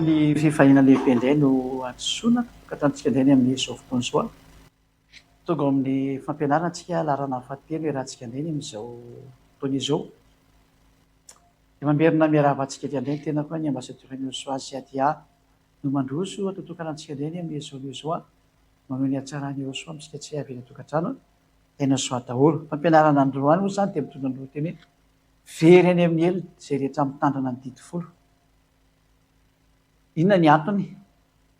Amin'ny fifaliana lehibe indray no hadisoana tokantranontsika indray ny amin'izao fotoana izao. Tonga ao amin'ny fampianarana antsika laharana fahatelo iarahantsika indray ny amin'izao fotoana izao. Dia mamerina miarahaba antsika eto indray ny tenako ny ambassadeur Niosoa Ziadia no mandroso atotokana antsika indray ny amin'izao anio izao. Maneho ny hatsaran'i Yehosua amintsika tsy avy eny an-tokantrano. Tena soa daholo. Fampianarana androany moa izany dia mitondra ny lohateny hoe Very any amin'ny helo izay rehetra mitandrina ny didy folo. Inona ny antony?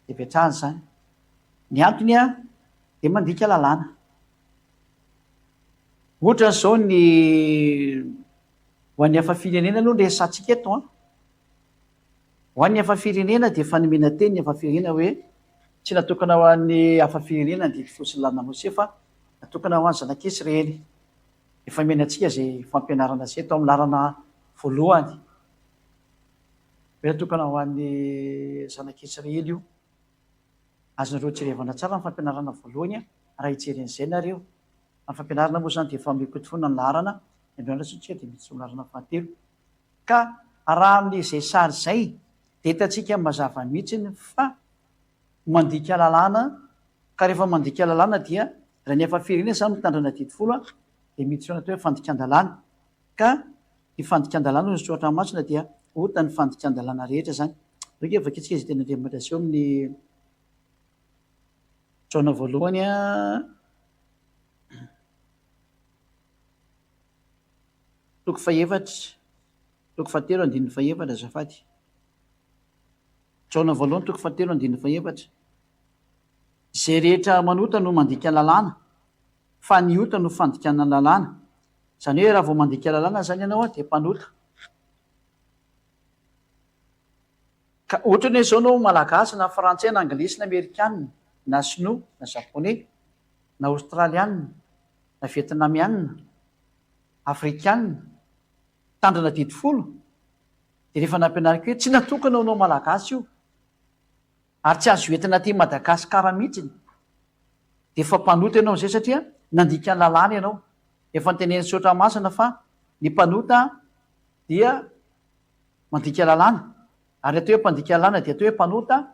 Dia ipetrahana izany. Ny antony dia mandika lalàna. Ohatra izao ny ho an'ny hafa firenena aloha no resahantsika eto an. Ho an'ny hafa firenena dia efa nomena teny ny hafa firenena hoe tsy natokana ho an'ny hafa firenena ny didy folo sy ny lalàna Mose fa natokana ho an'ny zanak'Israely. Efa nomena antsika izay fampianarana izay tao amin'ny laharana voalohany hoe natokana ho an'ny zanak'Israely io. Azonareo jerevana tsara ny fampianarana voalohany raha hijery an'izay nareo. Fa ny fampianarana moa izany dia efa omeko eto foana ny laharana, ny androany indray isika dia miditra amin'ny laharana fahatelo. Ka raha amin'izay sary izay dia hitantsika mazava mihitsy fa mandika lalàna, ka rehefa mandika lalàna dia raha ny hafa firenena izany mitandrina didy folo dia miditra ao anaty hoe fandikan-dalàna. Ka ny fandikan-dalàna hoy ny soratra masina dia ota ny fandikan-dalàna rehetra izany. Aleo ange vakintsika izay tenin'Andriamanitra aseho amin'ny Jaona voalohany. Toko fahefatra, toko fahatelo andininy fahefatra azafady. Jaona voalohany toko fahatelo andininy fahefatra. Izay rehetra manota no mandika lalàna, fa ny ota no fandikana ny lalàna. Izany hoe raha vao mandika lalàna izany ianao dia mpanota. Ka ohatrany hoe izao ianao Malagasy na Frantsay na Anglisy na Amerikana na Sinoa na Japoney na Aostraliana na Vietnamiana, Afrikana, mitandrina didy folo, dia rehefa nampianariko hoe tsy natokana ho anao Malagasy io, ary tsy azo entina aty Madagasikara mihitsiny, dia efa mpanota ianao amin'izay satria nandika ny lalàna ianao. Efa notenenin'ny Soratra Masina fa ny mpanota dia mandika lalàna, ary atao hoe mpandika lalàna dia atao hoe mpanota,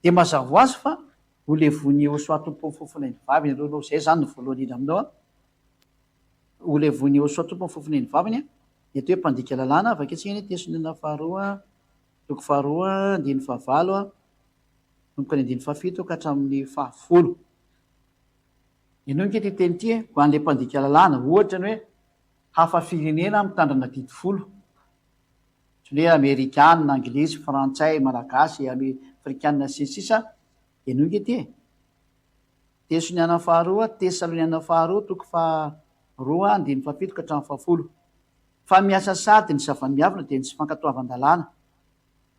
dia mazava ho azy fa ho levon'i Yehosua Tompon'ny fofon'ain'ny vaviny ianao aloha, izay izany no voalohany indrindra aminao an. Ho levon'i Yehosua Tompon'ny fofon'ain'ny vaviny an, ny atao hoe mpandika lalàna, vakitsika anie Tesaloniana faharoa, toko faharoa, andininy fahavalo, manomboka ny andininy fahafito ka hatramin'ny fahafolo. Henoy ange ity teny ity e, ho an'ilay mpandika lalàna, ohatra ny hoe hafa firenena mitandrina didy folo, Ohatry ny hoe amerikana, anglisy, frantsay, malagasy, afrikana sy ny sisa Henoy ange ity e! Tesaloniana faharoa, Tesaloniana faharoa toko faharoa andininy fahafito ka hatramin'ny fahafolo. Fa miasa sady ny zava-miavina dia ny tsy fankatoavan-dalàna.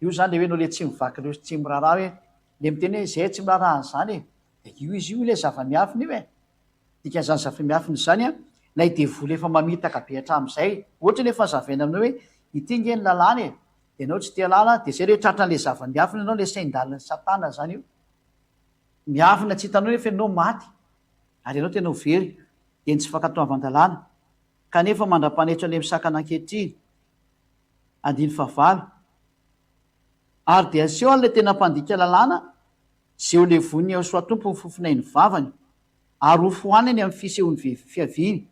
Io izany ilay hoe ianao ilay tsy mivaky loha sy tsy miraharaha hoe, ilay miteny hoe izay tsy miraharaha an'izany e! Dia io izy io ilay zava-miafina io e! Dikan'izany zava-miafina izany an, ilay devoly efa mamitaka be hatramin'izay, ohatra ny efa nazavaina aminao hoe ity ange ny lalàna e, dia ianao tsy te halala, dia izay ilay tratran'ilay zava-miafina ianao, ilay sain-dalin'i satana izany io. Miafina tsy hitanao nefa ianao maty, ary ianao tena ho very, dia ny tsy fankatoavan-dalàna. Kanefa mandra-panetry an'ilay misakana ankehitriny. Andininy fahavalo. Ary dia aseho an'ilay tena mpandika lalàna, izay ho levonin'i Yehosua Tompo ny fofonain'ny vavany, ary ho foanany amin'ny fisehoan'ny fiaviany.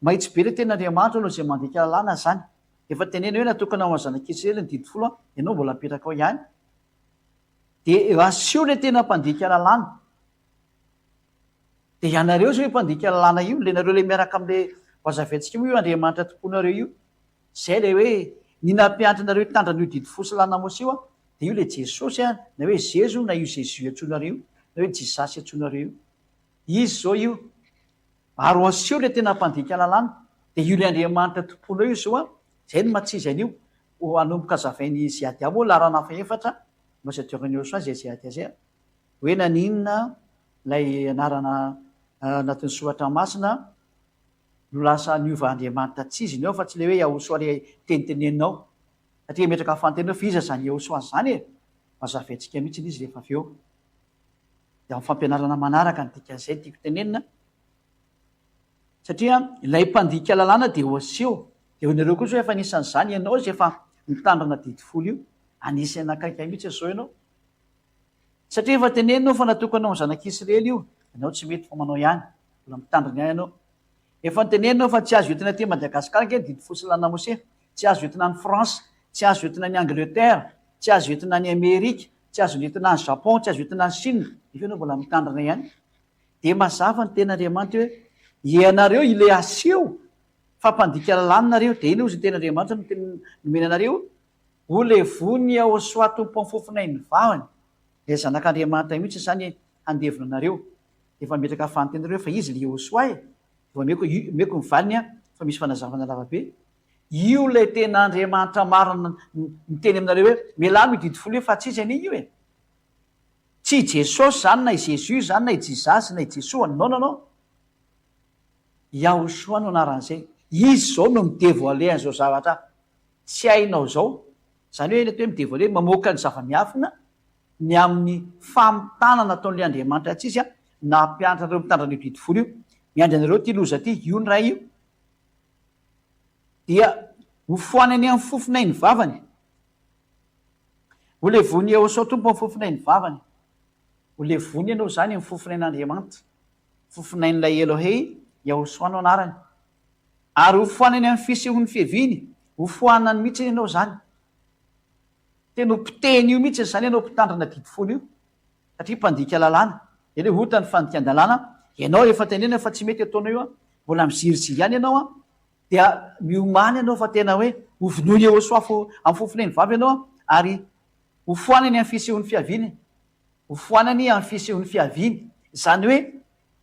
Mahitsy be ilay tenin'Andriamanitra noho izay mandika lalàna izany. Efa teneno hoe natokana ho an'ny zanak'Israely ny didy folo an, ianao mbola apetraka ao ihany. Dia aseho ilay tena mpandika lalàna. Dia ianareo izao io mpandika lalàna io, ilay nareo ilay miaraka amin'ilay vazaventsika moa io Andriamanitra tompoinareo io. Izay ilay hoe ny nampianatra anareo hitandrina io didy folo sy lalàna Mosesy io an, dia io ilay Jesosy an, na hoe Zezo na io Jésus antsoinareo io, na hoe Jisasy antsoinareo io. Izy izao io. Ary ho aseho ilay tena mpandika lalàna. Dia io ilay Andriamanitra tompoinao io izao an, izay no maha-tsy izy an'io. Ho hanomboka hazavain'i Ziadia moa laharana fahefatra, Ambassadeur-n'i Yehosua izay Ziadia izay an, hoe naninona ilay anarana anatin'ny soratra masina no lasa niova Andriamanitra tsy izy ny ao fa tsy ilay hoe Yahosua ilay teniteneninao. Satria hametraka fanontaniana hoe fa iza izany Yahosua izany e? Mazavaintsika mihitsy izy rehefa avy eo. Dia amin'ny fampianarana manaraka ny dikan'izay no tiako tenenina. Satria ilay mpandika lalàna dia ho aseho. Dia ianareo kosa efa anisan'izany ianao izay efa mitandrina didy folo io. Anisan'ny akaiky ahy mihitsy izao ianao. Satria efa teneninao fa natokana ho an'ny zanak'Israely io. Ianao tsy mety fa manao ihany. Mbola mitandrina ihany ianao. Efa noteneninao fa tsy azo entina aty Madagascar ange ny didy fotsy lalana Mose. Tsy azo entina any France, tsy azo entina any Angleterre, tsy azo entina any Amerika, tsy azo entina any Japon, tsy azo entina any Chine. Nefa ianao mbola mitandrina ihany. Dia mazava ny tenin'Andriamanitra hoe ianareo ilay aseho fa mpandika lalàna nareo. Dia inona ozy ny tenin'Andriamanitra no teny nomena anareo? Ho levon'i Yahoshuah Tompo amin'ny fofonain'ny vavany. Ilay Zanak'Andriamanitra mihitsy izany handevona anareo. Dia efa mipetraka fanontaniana ireo fa izy ilay Yahoshuah e? Dia omeko omeko ny valiny an, fa misy fanazavana lava be. Io ilay tena Andriamanitra marina miteny aminareo hoe mialà amin'io didy folo io fa tsy izy anie io e. Tsy i Jesosy izany na i Jesus izany na i Jesus na i Jesoa, non non non. Yahoshuah no anaran'izay. Izy izao no mi-devoiler an'izao zavatra tsy hainao izao. Izany hoe ny atao hoe mi-devoiler, mamoaka ny zava-miafina ny amin'ny famitana nataon'ilay Andriamanitra tsy izy nampianatra anareo mitandrina an'io didy folo io. Miandry anareo ity loza ity, io ny Ray io. Dia ho foanany amin'ny fofonay ny vavany. Ho levon'i Yehosua Tompo amin'ny fofonay ny vavany. Ho levony ianao izany amin'ny fofonain'Andriamanitra. Fofonain'ilay Elohei, Yehosua no anarany. Ary ho foanany amin'ny fisehon'ny fiaviany. Ho foanany mihitsy ianao izany. Tena ho potehiny io mihitsy izany ianao mpitandrina didy folo io. Satria mpandika lalàna. Eny hoe ota ny fandikan-dalàna. Ianao efa tenenina fa tsy mety ataonao io an. Mbola miziriziry ihany ianao an. Dia miomàna ianao fa tena hoe ho vonoiny Yehosua fo amin'ny fofon'ainy vavy ianao an. Ary ho foanany amin'ny fisehon'ny fiaviany. Ho foanany amin'ny fisehon'ny fiaviany. Izany hoe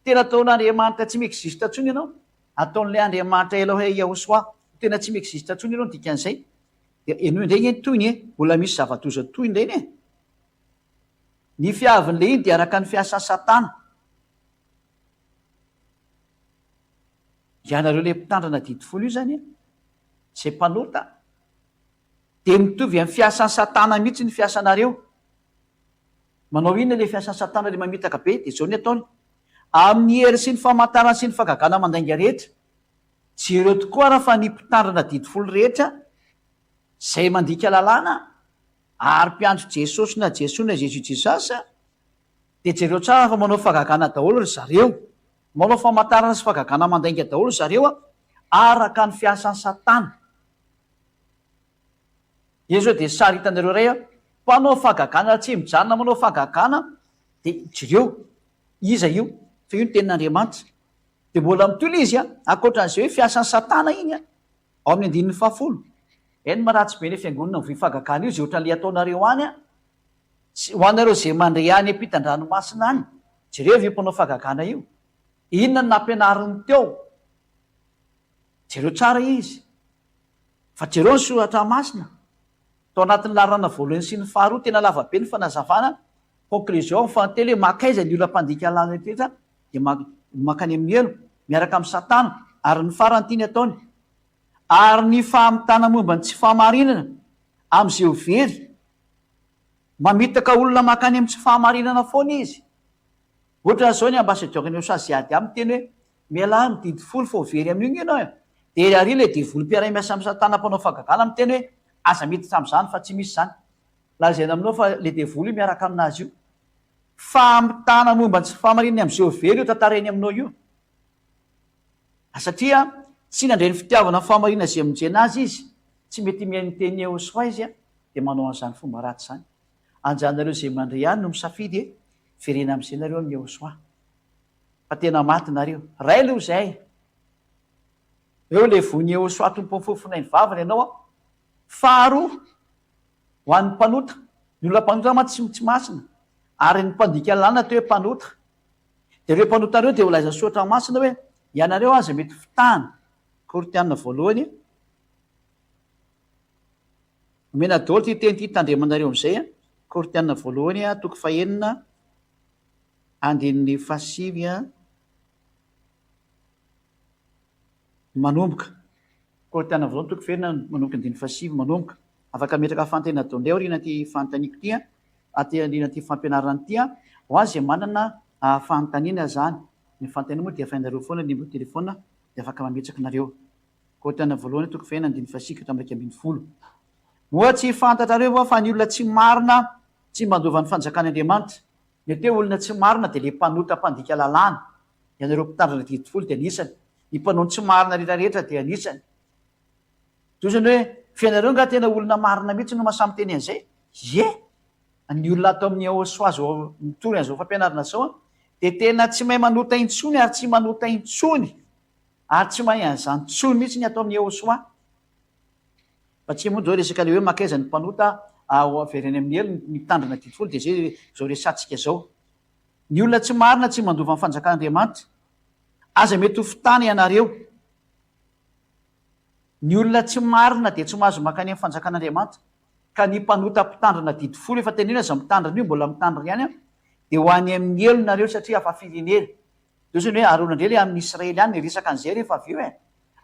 tena ataon'Andriamanitra tsy mi-existe intsony ianao. Ataon'ilay Andriamanitra Elohei Yehosua ho tena tsy mi-existe intsony ianao ny dikan'izay. Dia henoy indray nge ny tohiny e! Mbola misy zava-doza tohiny ireny e! Ny fiavin'ilay iny dia araka ny fiasan'i Satana. Ianareo ilay mpitandrina didy folo io izany e! Izay mpanota dia mitovy amin'ny fiasan'i Satana mihitsy ny fiasanareo. Manao inona ilay fiasan'i Satana ilay mamitaka be? Dia izao ny ataony, Amin'ny hery sy ny famantarana sy ny fahagagana mandainga rehetra, Jereo tokoa ara fa ny mpitandrina didy folo rehetra izay mandika lalàna ary mpiantso Jesosy na Jesoa na Jesus Jesus dia jereo tsara fa manao fahagagana daholo ry zareo. Manao famantarana sy fahagagana mandainga daholo ry zareo araka ny fiasan'i satana. Eo zao dia sary hitanareo iray a, mpanao fahagagana tsy mijanona manao fahagagana dia jereo iza io fa io ny tenin'Andriamanitra. Dia mbola mitohy ilay izy an, ankoatran'izay hoe fiasan'i satana iny an, ao amin'ny andininy fahafolo. Eny ma ratsy be ilay fiangonana mivoy fahagagana io izay ohatran'ilay ataonareo any an, sy ho anareo izay mandre any ampitan-dranomasina any, jerevo io mpanao fahagagana io, inona no nampianariny teo, jereo tsara izy, fa jereo ny soratra masina, tao anatin'ny laharana voalohany sy ny faharoa, tena lava be ny fanazavana, conclusion, fahatelo hoe mankaiza ny olona mpandika lalana rehetra, dia mankany amin'ny helo, miaraka amin'i Satana, ary ny farany tiany ataony. Ary ny fahamitana momba ny tsy fahamarinana amin'izay ho very. Mamitaka olona mankany amin'ny tsy fahamarinana foana izy. Ohatran'izao ny ambassadeur-n'i Osa Ziady aminy teny hoe, mialà amin'ny didy folo fa ho very amin'io nge ianao e. Dia ary ilay devoly mpiara-miasa amin'i Satana mpanao fahagagana miteny hoe, aza miditra amin'izany fa tsy misy izany. Lazaina aminao fa ilay devoly io miaraka aminazy io. Famitana momba ny tsy fahamarinany amin'izay ho very io tantarainy aminao io. Satria tsy nandray ny fitiavana ny fahamarinana izay hamonjena azy izy, tsy mety mihaino ny tenin'i Yehosua izy dia manao an'izany fomba ratsy izany. Anjaranareo izay mandre ihany no misafidy e, verena amin'izay nareo amin'i Yehosua. Fa tena maty nareo. Ray aloha izay. Eo ilay voin'i Yehosua Tompon'ny fofonay ny vavany ianao an. Faharoa, Ho an'ny mpanota, ny olona mpanota mantsy tsy masina, ary ny mpandika lalàna atao hoe mpanota. Dia ireo mpanota ireo dia holazain'ny Soratra Masina hoe, Ianareo aza mety fitahana. Korintiana voalohany. Omena daholo ity teny ity, tandremanareo amin'izay. Korintiana voalohany, toko fahenina, andininy fahasivy. Manomboka. Korintiana voalohany toko fahenina manomboka andininy fahasivy manomboka. Afaka ametraka fanontaniana daholo indray aorian'ity fanontaniako ity an, aty aorian'ity fampianarana ity an, ho azy izay manana fanontaniana izany. Ny fanontaniana moa dia efa hainareo foana ny numéro téléphone dia afaka mametraka nareo. Korintiana voalohany toko fahenina andininy fahasivy ka hatramin'ny 11. Moa tsy fantatrareo va fa ny olona tsy marina tsy mandova ny fanjakan'Andriamanitra? Ny atao hoe olona tsy marina dia ilay mpanota mpandika lalàna. Ianareo mpitandrina didy folo dia anisany. Ny mpanao ny tsy marina rehetra rehetra dia anisany. Toy izany hoe, f'ianareo angaha tena olona marina mihitsy no mahasahy miteny an'izay? Ie! Ny olona ato amin'ny Eosoa izao mitory an'izao fampianarana izao dia tena tsy mahay manota intsony ary tsy manota intsony ary tsy mahay an'izany intsony mihitsy ny ato amin'ny Eosoa. Fa tsy moa izao resaka ilay hoe mankaiza ny mpanota ao avereny amin'ny helo ny mitandrina didy folo dia izay izao resatsika izao. Ny olona tsy marina tsy mandova ny fanjakan'Andriamanitra. Aza mety ho fitana ianareo. Ny olona tsy marina dia tsy mahazo mankany amin'ny fanjakan'Andriamanitra. Ka ny mpanota mpitandrina didy folo efa teneno aza mitandrina io mbola mitandrina ihany an, dia ho any amin'ny helo nareo satria hafa firenena. Dia ohatrany hoe Arona indray ilay amin'ny Israely any niresaka an'izay rehefa avy eo e.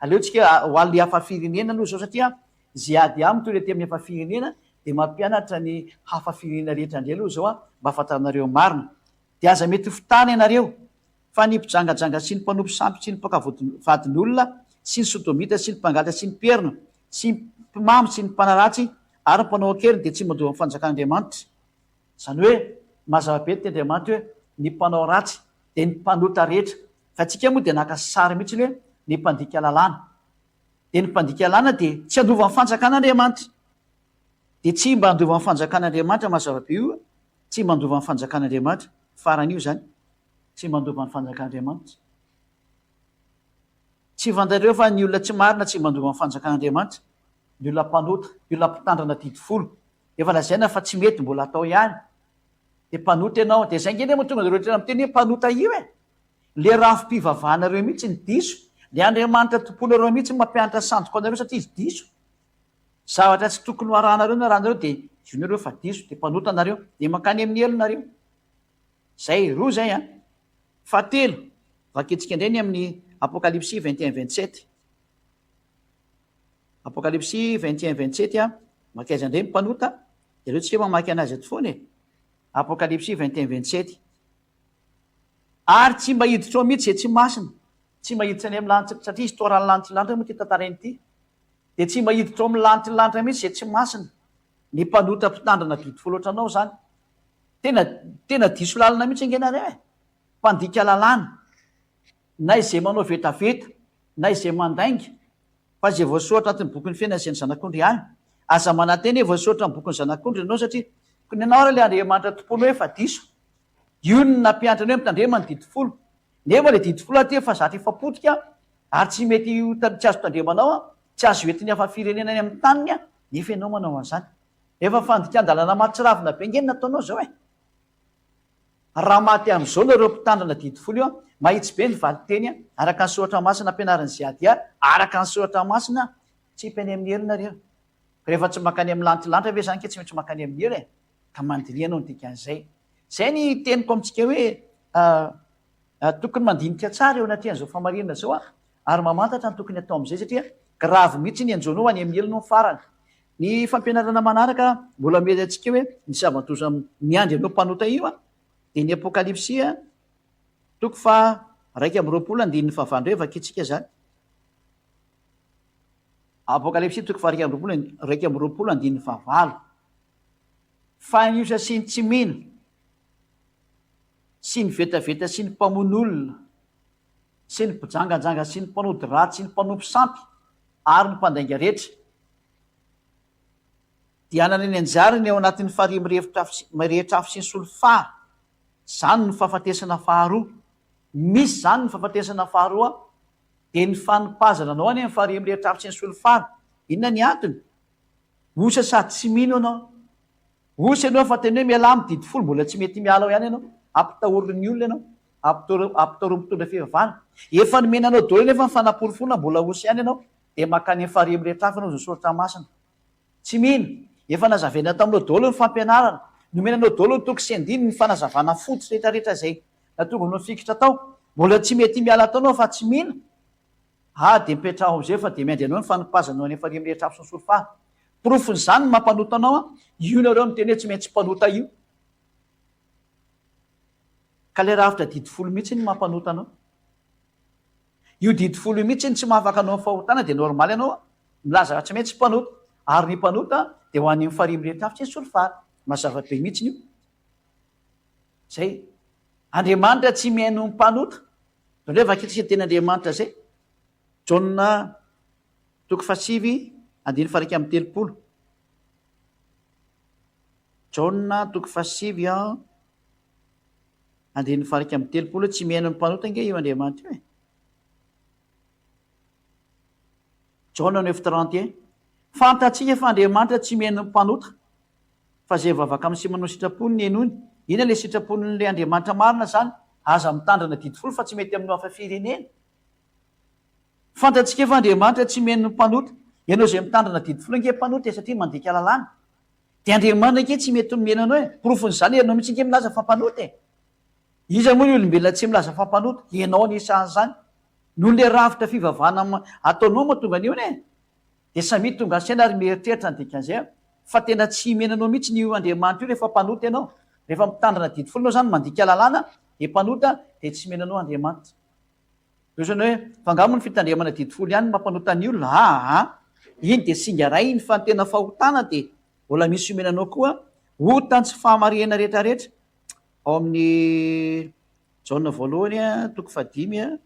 Aleo tsika ho any hafa firenena aloha izao satria izay ady ahy mitory aty amin'ny hafa firenena dia mampianatra ny hafa firenena rehetra indray aloha izao an, mba hahafantaranareo ny marina. Dia aza mety ho fitana ianareo. Fa ny mpijangajanga sy ny mpanompo sampy sy ny mpaka vadin'olona sy ny sodomita sy ny mpangalatra sy ny mpierina sy ny mpimamo sy ny mpanaratsy ary ny mpanao an-keriny dia tsy mandova ny fanjakan'Andriamanitra. Izany hoe, mazava be ny tenin'Andriamanitra hoe ny mpanao ratsy dia ny mpanota rehetra. Fa antsika moa dia naka sary mihitsy hoe ny mpandika lalàna. Dia ny mpandika lalàna dia tsy handova ny fanjakan'Andriamanitra. Dia tsy mba handova ny fanjakan'Andriamanitra, mazava be io, tsy mba handova ny fanjakan'Andriamanitra. Farany io izany. Tsy mandova ny fanjakan'Andriamanitra. Tsy fantatrareo fa ny olona tsy marina tsy mandova ny fanjakan'Andriamanitra. Ny olona mpanota, ny olona mpitandrina didy folo, efa lazaina fa tsy mety mbola atao ihany. Dia mpanota ianao. Dia izay ange anie mahatonga anareo tena miteny hoe mpanota io e! Le rafi-pivavahanareo mihitsy no diso. Le Andriamanitra tomponareo mihitsy no mampianatra sandoka anareo satria izy diso. Zavatra tsy tokony ho arahanareo no arahanareo dia io nareo fa diso, dia mpanota nareo. Dia mankany amin'ny helo nareo. Zay, roa zay an. Fahatelo, vakintsika indray ny amin'ny Apokalypsy 21 27. Apokalypsy 21 27 an, mankaiza indray ny mpanota? Dia aleo tsika mamaky anazy eto foana e. Apokalypsy 21 27. Ary tsy mba hiditra ao mihitsy izay tsy masina, tsy mba hiditra any amin'ny lanitra, satria histoire ny lanitra lanitra moa ity tantaraina ity. Dia tsy mba hiditra ao amin'ny lanitra lanitra mihitsy izay tsy masina. Ny mpanota mpitandrina didy folo ohatranao izany. Tena tena diso lalana mihitsy ange nareo e! Mpandika lalàna, na izay manao vetaveta, na izay mandainga, fa izay voasoratra anatin'ny bokin'ny fiainana izay ny zanak'ondry ihany. Aza manantena hoe voasoratra amin'ny bokin'ny zanak'ondry ianao satria ny anao ary ilay Andriamanitra tomponao efa diso. Io no nampianatra anao hoe mitandrema ny didy folo. Nefa ilay didy folo aty efa zatra efa potika ary tsy mety ho tsy azo tandremanao, tsy azo entin'ny hafa firenena any amin'ny taniny nefa ianao manao an'izany. Efa fandikan-dalàna mahatsiravina be nge ny nataonao zao e! Raha maty amin'izao nareo mpitandrina didy folo io an, mahitsy be ny valinteny an, araka ny soratra masina ampianarin'i Ziadia, araka ny soratra masina, tsipy any amin'ny helo nareo. Rehefa tsy mankany amin'ny lantilanitra ve zany ke tsy maintsy mankany amin'ny helo e? Ka mandiniha anao ny dikan'izay. Zay ny teniko amintsika hoe Tokony mandinika tsara eo anatrehan'izao famarinana izao aho ary mamantatra ny tokony atao amin'izay satria grave mihitsy ny hanjo anao any amin'ny helo nony farany. Ny fampianarana manaraka mbola mety antsika hoe ny zava-doza miandry anao mpanota io dia ny Apokalypsy toko faha 21 andininy fahavalo indray vakintsika izany. Apokalypsy toko faha 21 andininy fahavalo. Fa ny osa sy ny tsy mino. sy ny vetaveta sy ny mpamono olona sy ny mpijangajanga sy ny mpanody ratsy sy ny mpanompo sampy ary ny mpandainga rehetra, dia hanana ny anjarany ao anatin'ny farihy mirehitra afo sy ny solifara. Izany no fahafatesana faharoa. Misy izany ny fahafatesana faharoa, dia ny fanipazana anao any amin'ny farihy mirehitra afo sy ny solifara. Inona ny antony? Osa sady tsy mino ianao. Osa ianao fa tena hoe mialà amin'ny didy folo, mbola tsy mety miala ao ihany ianao, ampitahorin'ny olona ianao, ampitahorin'ny mpitondra fivavahana. Efa nomena anao daholo anefa ny fanaporofoana, mbola osa ihany ianao, dia mankany amin'ny farihy mirehitra hafa ianao izao soratra masina. Tsy mino. Efa nazavaina taminao daholo ny fampianarana, nomena anao daholo ny toko sy andininy, ny fanazavana fototra rehetra rehetra izay nahatonga anao nifikitra tao. Mbola tsy mety miala tao ianao fa tsy mino. Ah dia mipetraha ao amizay fa dia miandry anao ny fanipazana eo any farihy mirehitra afo sy ny solfa. Porofon'izany ny mampanota anao an, io nareo miteny hoe tsy maintsy mpanota io. Ka ilay rafitra didy folo mihitsy no mampanota anao. Io didy folo io mihitsy no tsy mahafaka anao amin'ny fahotana dia normal ianao milaza fa tsy maintsy mpanota. Ary ny mpanota dia ho any amin'ny farihy mirehitra afo tsy hisy solifara. Mazava be mihitsiny io. Zay. Andriamanitra tsy mihaino ny mpanota. Izany hoe vakintsika ny tenin'Andriamanitra izay. Jaona toko fahasivy andininy faha 31. Jaona toko fahasivy andininy faha 31 tsy mihaino ny mpanota ange io Andriamanitra io e. Jaona neuf 31. Fantatsika fa Andriamanitra tsy mihaino ny mpanota, fa izay mivavaka aminy sy manao ny sitrapony no henoiny. Inona ilay sitrapon'ilay Andriamanitra marina izany? Aza mitandrina didy folo fa tsy mety amin'ny hafa firenena. Fantatsika fa Andriamanitra tsy mihaino ny mpanota. Ianao izay mitandrina didy folo ange mpanota e, satria mandika lalàna. Dia Andriamanitra ange tsy mety mihaino anao e. Porofon'izany ianao mihitsy ange milaza fa mpanota e. Iza moa ny olombelona tsy milaza fa mpanota? Ianao anisan'izany. Noho ilay rafitra fivavahana ataonao mahatonga an'io anie. Dia samia tonga saina ary mieritreritra ny dikan'izay fa tena tsy himena anao mihitsy io Andriamanitra io rehefa mpanota ianao. Rehefa mitandrina didy folo ianao izany mandika lalàna dia mpanota dia tsy himena anao Andriamanitra. Eo izany hoe fa angaha moa ny fitandremana didy folo ihany no mampanota ny olona? Aa! Iny dia singa iray iny fa ny tena fahotana dia mbola misy omena anao koa, ota ny tsy fahamarihana rehetrarehetra. Ao amin'ny Jaona voalohany toko fahadimy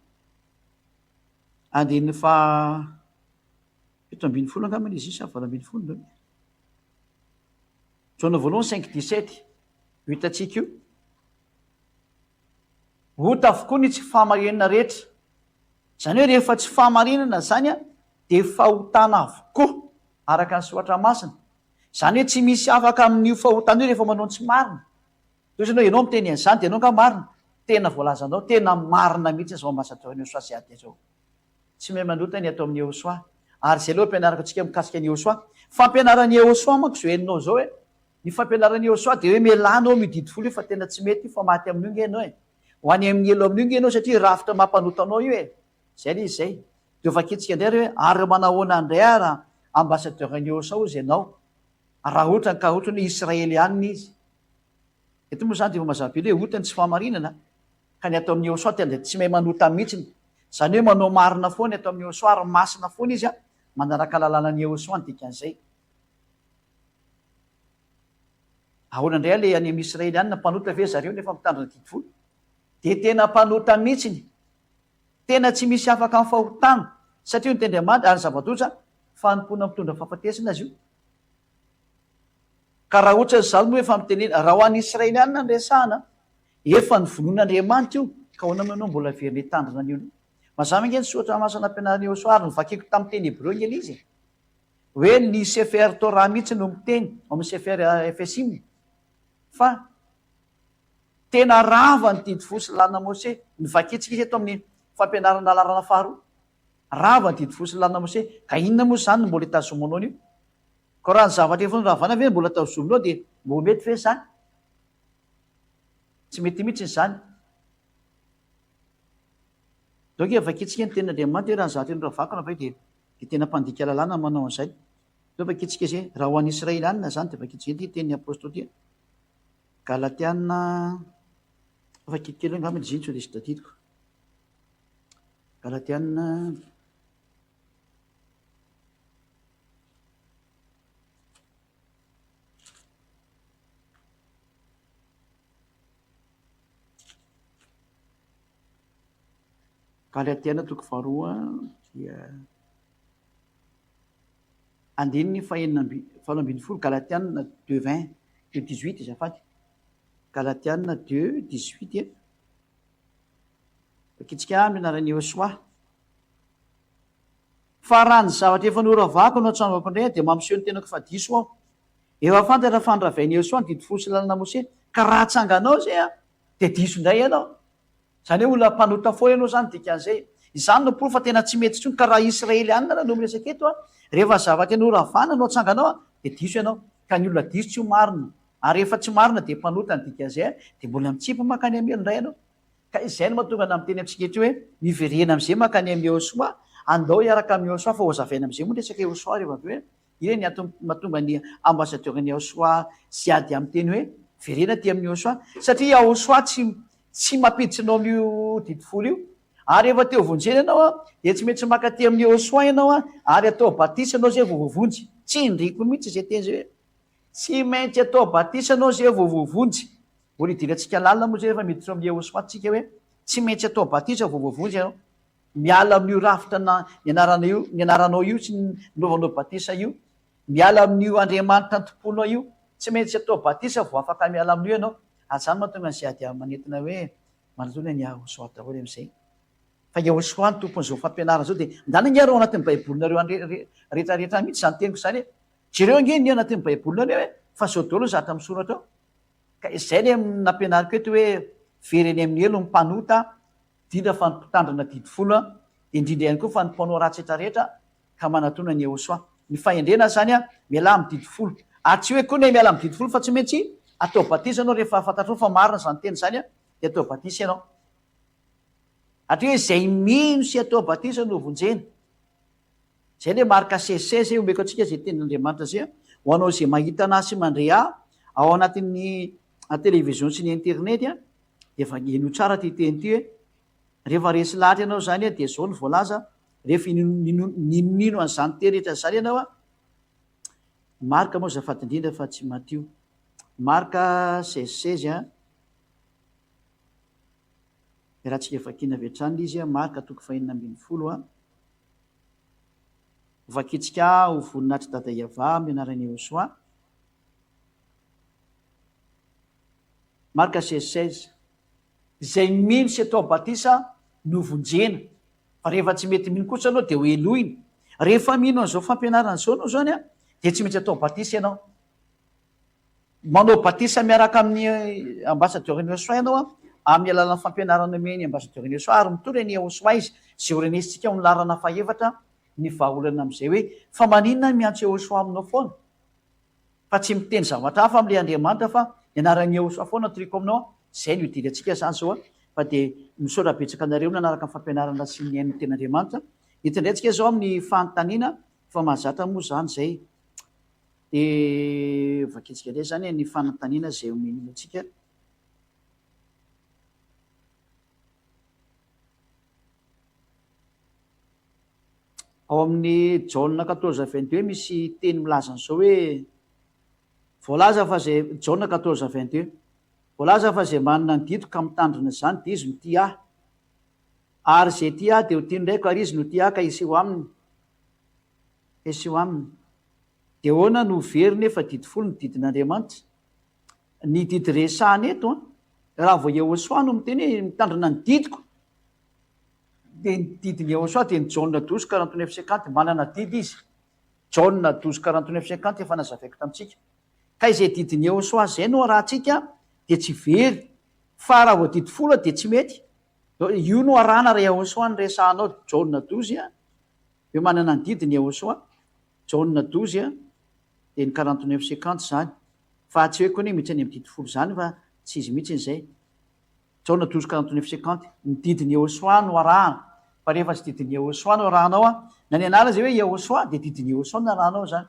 andininy faha 17 angamba izy io sa 18 ndray. Jaona voalohany cinq dix-sept io hitantsika io. Ota avokoa ny tsy fahamarinana rehetra. Izany hoe rehefa tsy fahamarinana izany dia fahotana avokoa araka ny soratra masina. Izany hoe tsy misy afaka amin'io fahotana io rehefa manao ny tsy marina. Toy izany hoe ianao miteny an'izany dia ianao angaha marina? Tena voalazanao, tena marina mihitsy izao ambasadaorin'i Yehosua sy ady izao. Tsy mahay manota ny ato amin'i Yehosua. Ary izay aloha ampianariko antsika mikasika an'i Yehosua. Fampianaran'i Yehosua manko izao henonao izao hoe, ny fampianaran'i Yehosua dia hoe mialà anao amin'io didy folo io fa tena tsy mety io fa maty amin'io nge ianao e. Ho any amin'ny helo amin'io nge ianao satria rafitra mampanota anao io e. Izay ilay izy izay. Dia hovakintsika indray ary hoe ary manahoana indray ary ambassadeur-n'i Yehosua hozy ianao raha ohatra ka ohatra hoe Israelianina izy. Eto moa izany dia efa mazava be ilay hoe ota ny tsy fahamarinana ka ny ato amin'i Yehosua dia tsy mahay manota mihitsiny. Izany hoe manao marina foana ny ato amin'i Yehosua ary masina foana izy manaraka lalànan'i Yehosua ny dikan'izay. Ahoana indray ilay any amin'ny Israelianina mpanota ve zareo nefa mitandrina didy folo? Dia tena mpanota mihitsiny. Tena tsy misy afaka amin'ny fahotana satria ny tendry ary ny zava-doza fanompoana mitondra fahafatesana izy io. Ka raha ohatra izany moa efa mitenena, raha ho an'ny Israelianina no resahana, efa novonoin'Andriamanitra io, ka ahoana moa ianao mbola averina hitandrina an'io indray? Mazava ange ny soratra masina nampianarin'i Yehosua ary novakiko tamin'ny teny hebreo ange ilay izy e! Hoe ny Sefer Torah mihitsy no miteny ao amin'ny Sefer Efesim fa tena rava ny didy folo sy lalàna Mose. Novakintsika izy eto amin'ny fampianarana laharana faharoa. Rava ny didy folo sy lalàna Mose. Ka inona moa izany no mbola itazomanao an'io? Koa raha ny zavatra efa noravana ve no mbola tazominao dia mbo mety ve izany? Tsy mety mihitsy izany. Donc vakintsika ny tenin'Andriamanitra hoe raha ny zavatra efa noravako na ve dia dia tena mpandika lalàna no manao an'izay. Zao vakintsika izay, raha ho an'ny Israelianina izany dia vakintsika ity tenin'ny Apostoly ity. Galatiana, vakiko kely angamba izy iny sao dia tsy tadidiko. Galatiana. Galatiana toko faharoa dia andininy fahenina amby 18, Galatiana deux vingt deux dix-huit azafady, Galatiana deux dix-huit, vakintsika amin'ny anaran'i Yehosua. Fa raha ny zavatra efa noravako no atsangako indray dia mampiseho ny tenako fa diso aho. Efa fantatra fa niravain'i Yehosua ny didy folo sy lalana Mose, ka raha atsanganao izay dia diso indray ianao. Izany hoe olona mpanota foana ianao izany dikan'izay. Izany no porofo fa tena tsy mety intsony. Ka raha Israelianina no miresaka eto, rehefa zavatra noravana no atsanganao dia diso ianao. Ka ny olona diso tsy ho marina. Ary rehefa tsy marina dia mpanota ny dikan'izay, dia mbola mitsipy mankany amin'ny helo indray ianao. Ka izay no mahatonga anah miteny amintsika eto hoe, miverena amin'izay mankany amin'i Yehosua, andao hiaraka amin'i Yehosua fa hozavaina amin'izay moa ny resaka Yehosua rehefa avy eo e. Iny ny antony mahatonga ny ambassadeur ny Yahosua Ziady miteny hoe verena aty amin'i Yahosua satria Yahosua tsy tsy mampiditra anao amin'io didy folo io. Ary rehefa te ho vonjena ianao an, dia tsy maintsy maka aty amin'i Yehosua ianao an, ary atao batisa ianao izay vao voavonjy. Tsindriko mihitsy izay teny izay hoe, tsy maintsy atao batisa ianao izay vao voavonjy. Mbola hidirantsika lalina moa izay rehefa miditra ao amin'i Yehosua tsika hoe, tsy maintsy atao batisa vao voavonjy ianao. Miala amin'io rafitra na nianarana io, nianaranao io sy nanaovanao batisa io. Miala amin'io Andriamanitra antompoanao io. Tsy maintsy atao batisa vao afaka miala amin'io ianao. Ary izany mahatonga an'izay ady manentana hoe manoloana an'i Yahosoa daholo amin'izay. Fa Yahosoa no tompon'izao fampianarana izao dia ndana ange ary ao anatin'ny baibolinareo any rehetra rehetra any mihitsy izany teniko izany e. Jereo ange ny anatin'ny baibolinareo e, fa izao daholo ny zavatra misoratra ao. Ka izay ilay nampianariko eto hoe very any amin'ny helo ny mpanota, indrindra fa ny mpitandrina didy folo, dia indrindra ihany koa fa ny mpanao ratsy rehetra rehetra ka manatona an'i Yehosua. Ny fahendrena izany an, mialà amin'ny didy folo. Ary tsy hoe koa ny hoe miala amin'ny didy folo fa tsy maintsy atao batisa ianao rehefa fantatrao fa marina izany teny izany an, dia atao batisa ianao. Hatria hoe izay mino sy atao batisa no vonjena. Izay ilay marika 16 16 omeko antsika izay tenin'Andriamanitra izay an, ho anao izay mahita anà sy mandre ahy ao anatin'ny télévision sy ny internet an, dia efa henoy tsara ity teny ity hoe rehefa resy lahatra ianao izany an, dia izao no voalaza, Rehefa ninonino an'izany teny rehetra izany ianao an, Marka moa azafady indrindra fa tsy Matio. Marka 16 16 an, raha tsika vakiana avy hatrany ilay izy an, Marka toko fahenina ambinifolo an, Vakintsika ho voninahitr'i Dada Yavah amin'ny anaran'i Yehosua. Marka 16 16. Izay mino sy atao batisa no vonjena. Fa rehefa tsy mety mino kosa ianao dia ho helohina. Rehefa mino an'izao fampianarana izao ianao izany dia tsy maintsy atao batisa ianao. Manao batisa miaraka amin'ny ambassadeur ny Yehosua ianao amin'ny alalan'ny fampianarana omen'ny ambassadeur ny Yehosua ary mitory an'i Yehosua izy. Izay ho renesintsika ao amin'ny laharana fahefatra ny vahaolana amin'izay hoe fa maninona miantso Yehosua aminao foana? Fa tsy miteny zavatra hafa amin'ilay Andriamanitra fa ny anaran'i Yehosua foana toriko aminao an, izay no idirantsika izany izao an, fa dia misaotra betsaka anareo nanaraka ny fampianarana sy nihaino ny tenin'Andriamanitra. Hiditra indray tsika izao amin'ny fanontaniana fa mahazatra moa izany izay. Dia vakintsika indray izany ny fanontaniana izay omeny antsika. Ao amin'ny Jaona quatorze 22 misy teny milaza an'izao hoe, Voalaza fa izay, Jaona quatorze 22, Voalaza fa izay manana ny didiko ka mitandrina izany dia izy no tia Ahy. Ary izay tia Ahy dia ho tian'ny Raiko ary Izy no tia Ahy ka hiseho aminy. Hiseho aminy. Dia ahoana no ho very nefa didy folo ny didin'Andriamanitra? Ny didy resahana eto an, raha vao Yehosua no miteny hoe mitandrina ny didiko, Dia ny didin'i Yehosua dia ny Jaona 12 49 50, manana didy izy. Jaona 12 49 50 efa nazavaiko tamintsika. Ka izay didin'i Yehosua izay no arahantsika dia tsy very. Fa raha vao didy folo dia tsy mety. Io no arahana raha Yehosua no resahanao, Jaona 12 hoe manana ny didiny Yehosua. Jaona 12 dia ny 49 50 izany. Fa tsy hoe koa anie mihitsy any amin'ny didy folo izany fa tsy izy mihitsy izay. Jaona 12 49 50, Ny didin'i Yehosua no arahana, fa rehefa tsy didin'i Yehosua no arahanao an, na ny anarana izay hoe Yehosua dia didin'i Yehosua no arahanao izany.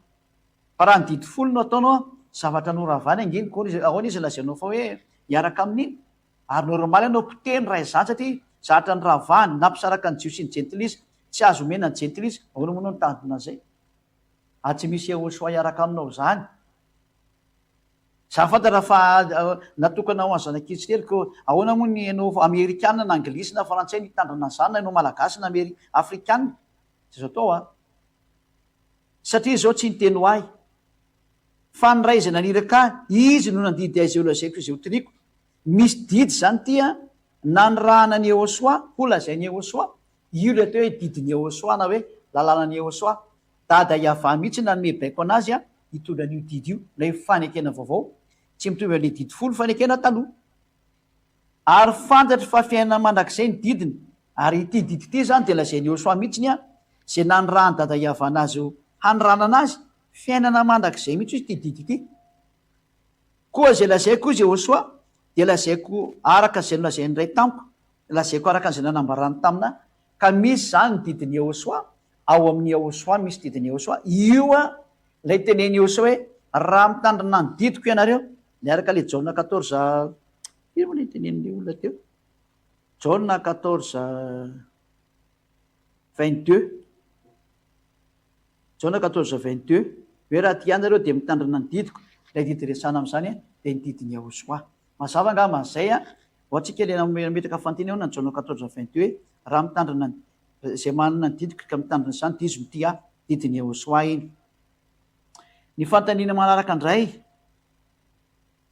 Fa raha ny didy folo no ataonao an, zavatra noravany ange ny koa ahoana izy lazainao fa hoe hiaraka amin'iny? Ary normal ianao mpiteny raha izany satria zavatra noravany, nampisaraka ny jiosy sy ny jentilisa, tsy azo omena ny jentilisa, ahoana moa ianao nitandrina an'izay? Ary tsy misy Yehosua hiaraka aminao izany. Za fantatra fa natokana ho an'ny zanak'Israely ko ahoana moa ny enao amerikana na anglisy na frantsay no hitandrina an'izany na enao malagasy na ameri afrikana? Tsy azo atao an! Satria izao tsy niteny ho ahy fa ny Ray izay naniraka ahy Izy no nandidy ahy izay ho lazaiko izay ho toriako. Misy didy izany ity an! Nanirahana an'i Yehosua ho lazain'i Yehosua. Io ilay atao hoe didin'i Yehosua na hoe lalànan'i Yehosua. Dada Yavah mihitsy nanome baiko anazy hitondra an'io didy io, ilay fanekena vaovao, tsy mitovy amin'ilay didy folo fanekena taloha. Ary fantatro fa fiainana mandrakizay ny didiny, ary ity didy ity izany dia lazain'i Yehosua mihitsiny izay nanirahan'i Dada Yavah anazy ho haniranana azy, fiainana mandrakizay mihitsy hoy ity didy ity. Koa izay lazaiko hoy Yehosua dia lazaiko araka izay nolazain'ny Ray tamiko, lazaiko araka an'izay nanambarany tamina, ka misy izany ny didin'i Yehosua, Ao amin'i Yahoshuah misy didin'i Yahoshuah, io a ilay tenenin'i Yahoshuah hoe raha mitandrina ny didiko ianareo, miaraka ilay Jaona 14, firy moa ilay tenenin'ilay olona teo? Jaona 14 22. Jaona 14 22, hoe raha tia ahy nareo dia mitandrina ny didiko, ilay didy resahana amin'izany dia ny didin'i Yahoshuah. Mazava angamba an'izay an! Ho antsika ilay nametraka fanontaniana eo na Jaona 14 22 hoe raha mitandrina ny, izay manana ny didiko ka mitandrina izany dia izy no tia ahy, didin'i Yahoshuah iny. Ny fanontaniana manaraka indray,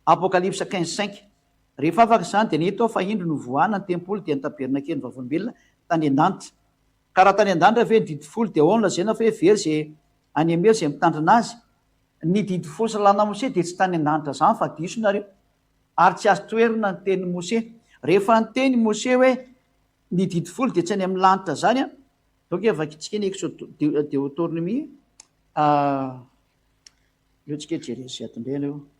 Apokalypsa 15 cinq, Rehefa afaka izany dia nahita aho fa indro novohana ny tempoly dia ny tabernakelin'ny vavolombelona tany an-danitra. Ka raha tany an-danitra ve ny didy folo dia ao no lazaina fa hoe very izay any am-helo izay mitandrina azy? Ny didy folo sy lalàna Mose dia tsy tany an-danitra izany fa diso nareo. Ary tsy azo toherina ny tenin'i Mose. Rehefa niteny i Mose hoe ny didy folo dia tsy any amin'ny lanitra izany an, donc vakintsika ny Exode Deotornomie aleo tsika hijery an'izay ato indray aloha.